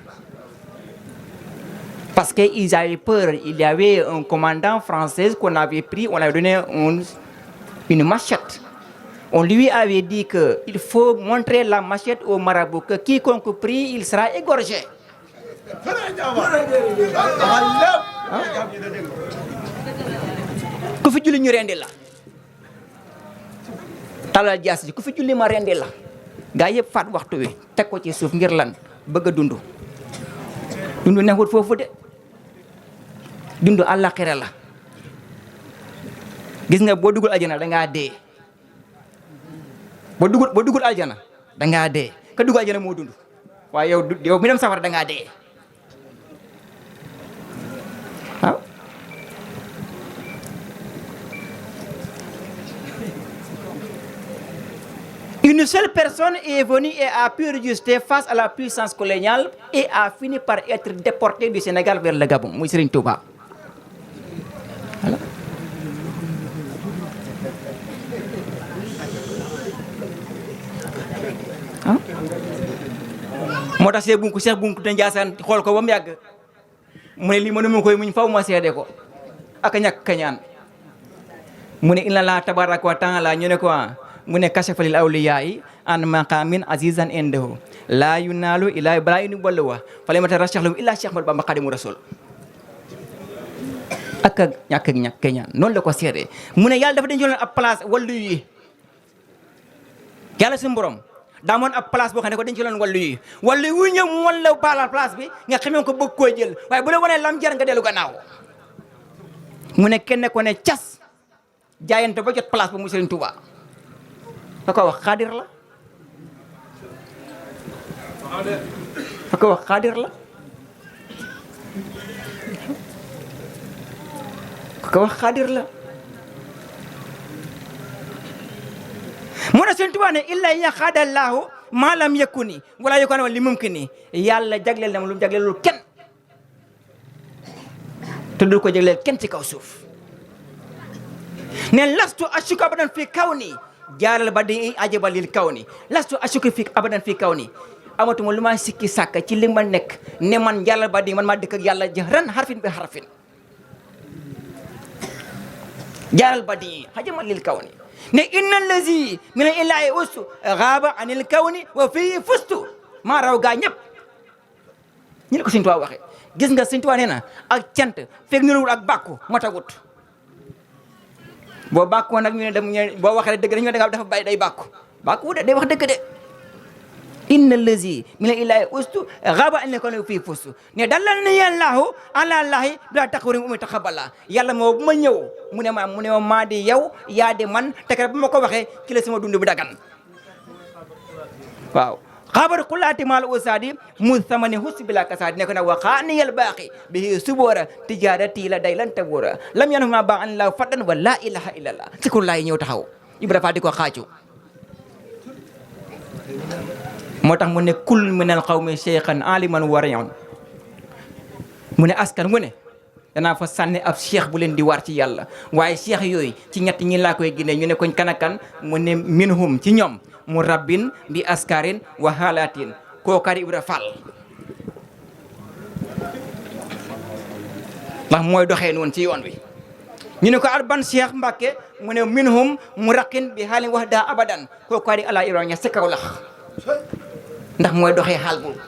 Parce qu'ils avaient peur. Il y avait un commandant français qu'on avait pris, on lui avait donné une machette. On lui avait dit qu'il faut montrer la machette au marabout, que quiconque prie, il sera égorgé. Ku fi julli ñu rendi la talal jaas ji ku fi julli ma rendi la gaa yëpp faat waxtu wi teg ko ci suuf ngir lan bëgg a dund neexut foofu de dund àllaaxira la gis nga boo duggul aljana da ngaa dee boo duggul aljana da ngaa dee ka dugg aljana moo dund waaye yow mi dem safara da ngaa dee waaw une seule personne est venue et a pu résister face à la puissance coloniale et a fini par être déporté du Sénégal vers le Gabon muy Serigne Touba. Voilà. Ah. moo tax Cheikh Bunku te Ndiassane xool ko ba mu yàgg mu ne lii mënuma koy muñ faw ma seede ko ak a ñàkk kañaan mu ne inna Allaha tabaraka wa taala ñu ne ko mu ne kashafa lil awliyaa'i an maqamin azizan indahu laa yunaalu ilaa balaa yu ni bollu wa fala mata rashaxlu illaa Cheikh Ahmadou Bamba Xaadimu Rasul ak ñàkk ñaan noonu la ko seede mu ne yàlla dafa dañ jëloon ab place wallu yi yàlla suñu borom daa moon ab place boo xam ne ko dañ jëloon wallu yi wu ñëw mu wan la baalal place bi nga xamee ko bëgg koo jël waaye bu la wanee lam jar nga dellu gannaaw mu ne kenn ko ne cas jaayante ba jot place ba mu Serigne Touba fa ko wax xaadir la fa ko wax xaadir la fa ko wax xaadir la mu ne Sëñ Tuubaa ne illa yaxaadallaahu maa lam yakuni wala yakuna li mumkini yàlla jagleel na lu mu jagleelul kenn te du ko jagleel kenn ci kaw suuf ne lastu ashuku abadan fi kawni jaaral ba di ajaba lil kawni lastu ashuku fi abadan fi kawni amatuma lu ma sikki sàkk ci li ma nekk ne man jaaral ba di man maa dëkk ak yàlla jahran harfin bi harfin jaaral ba di ajaba lil kawni ne inna allazi min illahi ustu gaaba anil kawni wa fii fustu maa raw gaa ñëpp ñu ne ko Sëñ Tuubaa waxee gis nga Sëñ Tuubaa nee na ak cant fekk niruwul ak bàkku moo tagut boo bàkkoo nag ñu ne dem boo waxee dëgg dañu ne dafa bàyyi day bàkku de day wax dëgg de inna allazi min ilahi ustu xaba an nekone fii fustu ne dalal na yàllaahu ala allahi bila taqawri umi taxabala yàlla moo bu ma ñëw mu ne ma maa di yow yaa di man te bu ma ko waxee ci la sama dund bi dagan waaw xabar xulaati maal usadi mu samani hus bila kasadi ne ko nag waxaani yal baaqi bihi subora tijarati la day lan tabora lam yanu ma ba an la faddan wa la ilaha illallah sikur laay ñëw taxaw Ibra Fall di ko xaacu moo tax mu ne kul minal qawmi cheikhan aliman warion mu ne askan mu ne danaa fa sànni ab cheikh bu leen di war ci yàlla waaye cheikh yooyu ci ñett ñi laa koy génne ñu ne koñ kanakan mu ne minhum ci ñoom mu rabbin bi askarin wa halatin kookari Ibra Fall ndax mooy doxee noonu ci yoon wi ñu ne ko al ban cheikh Mbàkke mu ne minhum mu raqin bi haalin wax daa abadan kookari ala Ibrahima Ñas sa kaw lax ndax mooy doxee xaal boobu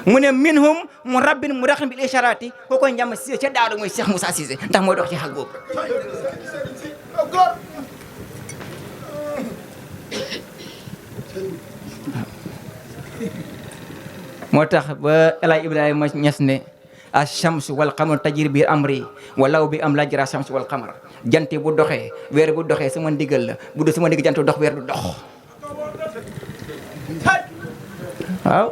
mu ne minhum mu rabbin mu raqin bil isharati kooko njàmm Cissé ca daado mooy Cheikh Moussa Cissé ndax mooy dox ci xaal boobu moo tax ba El Hadj Ibrahima Ñas ne ash-shamsu wal qamaru tajri bi amri walaw bi am la jara ash-shamsu wal qamar jant bu doxee weer bu doxee sama ndigal la bu du sama ndigal jant dox weer du dox waaw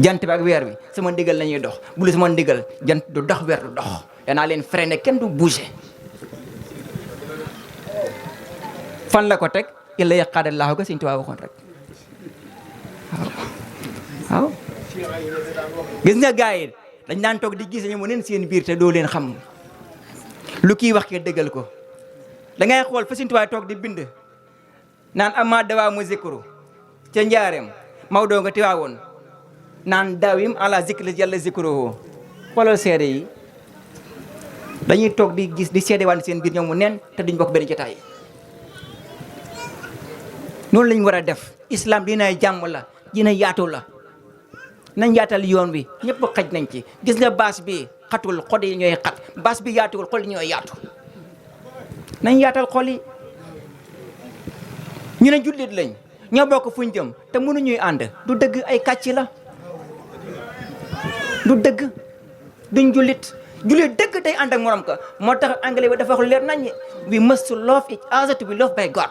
jant bi ak weer bi sama ndigal la ñuy dox bu du sama ndigal jant du dox weer du dox danaa leen freiné kenn du bouger fan la ko teg illa yaqaadallaahu ko Sëñ Tuubaa waxoon rek waaw gis nga gars yi dañ daan toog di gis ñu mu neen seen biir te doo leen xam lu kii wax ke dëggal ko da ngay xool fa Sëñ Tuubaa toog di bind naan amma dawaa mu zikru ca njaareem Maodo nga tiwaawoon naan dawim ala zikri yàlla zikruhu xoolal seede yi dañuy toog di gis di seede waan seen biir ñoom mu neen te duñ bokk benn jotaay noonu lañ war a def islam dina jàmm la dina yaatu la nañ yaatal yoon wi ñëpp xaj nañ ci gis nga baas bi xatul xol yi ñooy xat baas bi yaatuwul xol yi ñooy yaatu nañ yaatal xol yi ñu ne jullit lañ ñoo bokk fuñ jëm te mënuñuy ànd du dëgg ay kàcc la du dëgg duñ jullit dëgg day ànd ak morom ka moo tax anglais bi dafa wax leer nañ we must love each other to be loved by God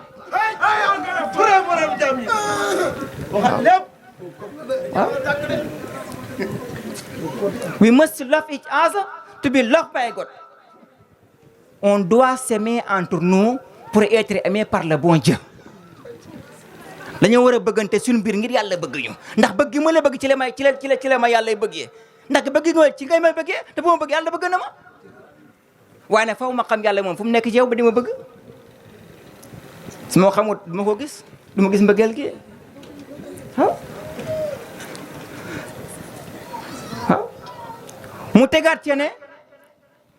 we must love each other to be loved by God on doit s'aimer entre nous pour être aimé par le bon Dieu dañoo war a bëggante suñu biir ngir yàlla bëgg ñu ndax bëgg ma la bëgg ci la ma yàlla bëggee ndax bëgg nga ci ngay may bëggee te bu ma bëgg yàlla bëgg na ma waaye nag faw ma xam yàlla moom fu mu nekk ci yow ba di ma bëgg su ma xamut du ma ko gis du ma gis mbëggeel gi mu tegaat ci ne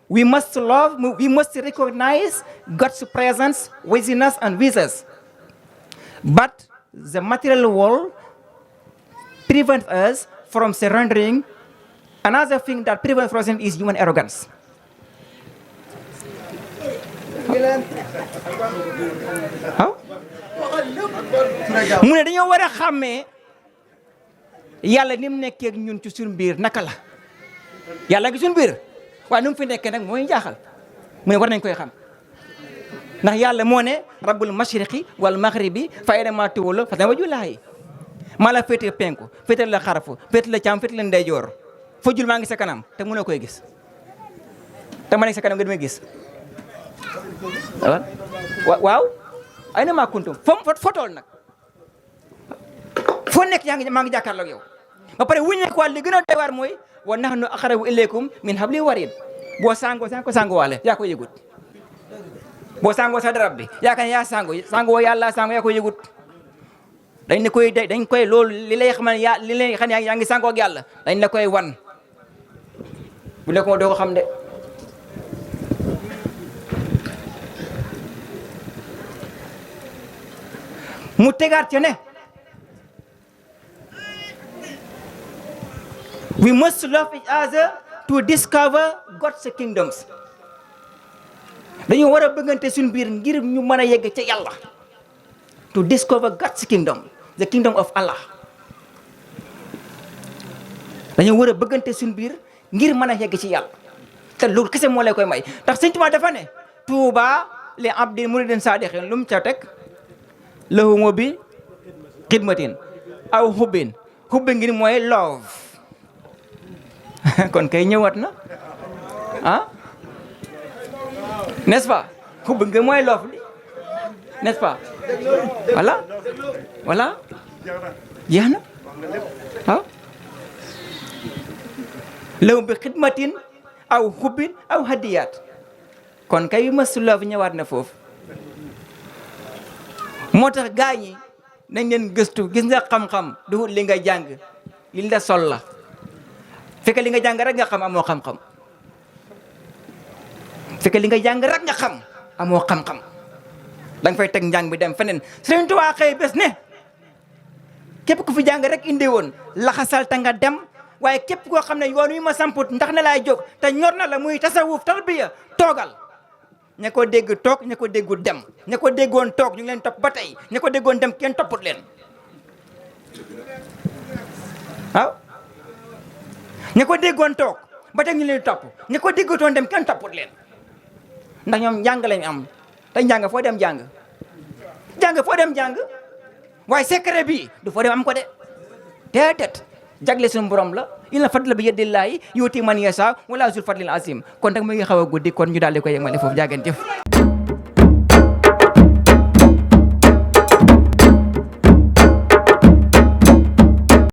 we must love we must recognize God's presence within us and with us but the material world prevents us from surrendering. Another thing that prevents us is human arrogance. mu ne dañoo war a xàmmee yàlla ni mu nekkee ak ñun ci suñu biir naka la yàlla ngi suñu biir waaye nu mu fi nekkee nag mooy jaaxal mu ne war nañ koy xam ndax yàlla moo ne rabbul mashriqi wal maghribi fa aynamaa tuwallu fa thamma wajhullaahi maa la féete penku féete la xarafu féete la càmm féete la ndeyjoor foo jul maa ngi sa kanam te mënoo koy gis te ma nekk sa kanam nga demee gis waaw ay na maa kuntum foo tool nag foo nekk maa ngi jàkkaarloog yow ba pare wuñu nekk wàll li gën a doy waar mooy wa nahnu aqrabu ilaykum min hablil warid boo sangoo waale yaa ko yëgut boo sangoo sa darab bi yaakaar ne yaa sangoo yàlla yaa ko yëgut dañ koy loolu li lay xam ne yaa ngi sangoo ak yàlla dañ la koy wan bu nekk moo doo ko xam de mu tegaat ci ne we must love each other to discover God's kingdoms dañoo war a bëggante suñu biir ngir ñu mën a yegg ca yàlla. To discover God's kingdom, the kingdom of Allah. dañoo war a bëggante suñu biir ngir mën a yegg ci yàlla te loolu kese moo lay koy may ndax Sëñ Tuubaa dafa ne tuuba li abdin muridin saadixin lu mu ca teg lahumu bi xidmatin aw xubbin xubbi ngir mooy love kon kay ñëwaat na ah n'est-ce pas xubbi ngir mooy love li n'est-ce pas voilà jeex na ah law bi xidmatin aw xubbin aw hadiyaat kon kay masuloof ñëwaat na foofu moo tax gaa ñi nañ leen gëstu gis nga xam-xam du li nga jàng li la sol la fekk li nga jàng rek nga xam amoo xam-xam fekk li nga jàng rek nga xam amoo xam-xam da nga fay teg njàng bi dem feneen Sëriñ Tuubaa xëy bés ne képp ku fi jàng rek indi woon laxasal ta nga dem waaye képp koo xam ne yoon wi ma samput ndax na laay jóg te ñor na la muy tasawuf tarbiya toogal ña ko dégg toog ña ko déggul dem ña ko déggoon toog ñu ngi leen topp ba tey ña ko déggoon dem kenn topput leen waaw ña ko déggoon toog ba tey ñu leen topp ña ko déggutoon dem kenn topput leen ndax ñoom njàng lañ am te njàng foo dem jàng foo dem jàng waaye secret bi du foo dem am ko de déedéet jagle suñu borom la inna fadla bi yadillaahi yuuti man yashaa wala zul fadlil azim kon nag mu ngi xaw a guddi kon ñu daal di koy yemale foofu jaageen jëf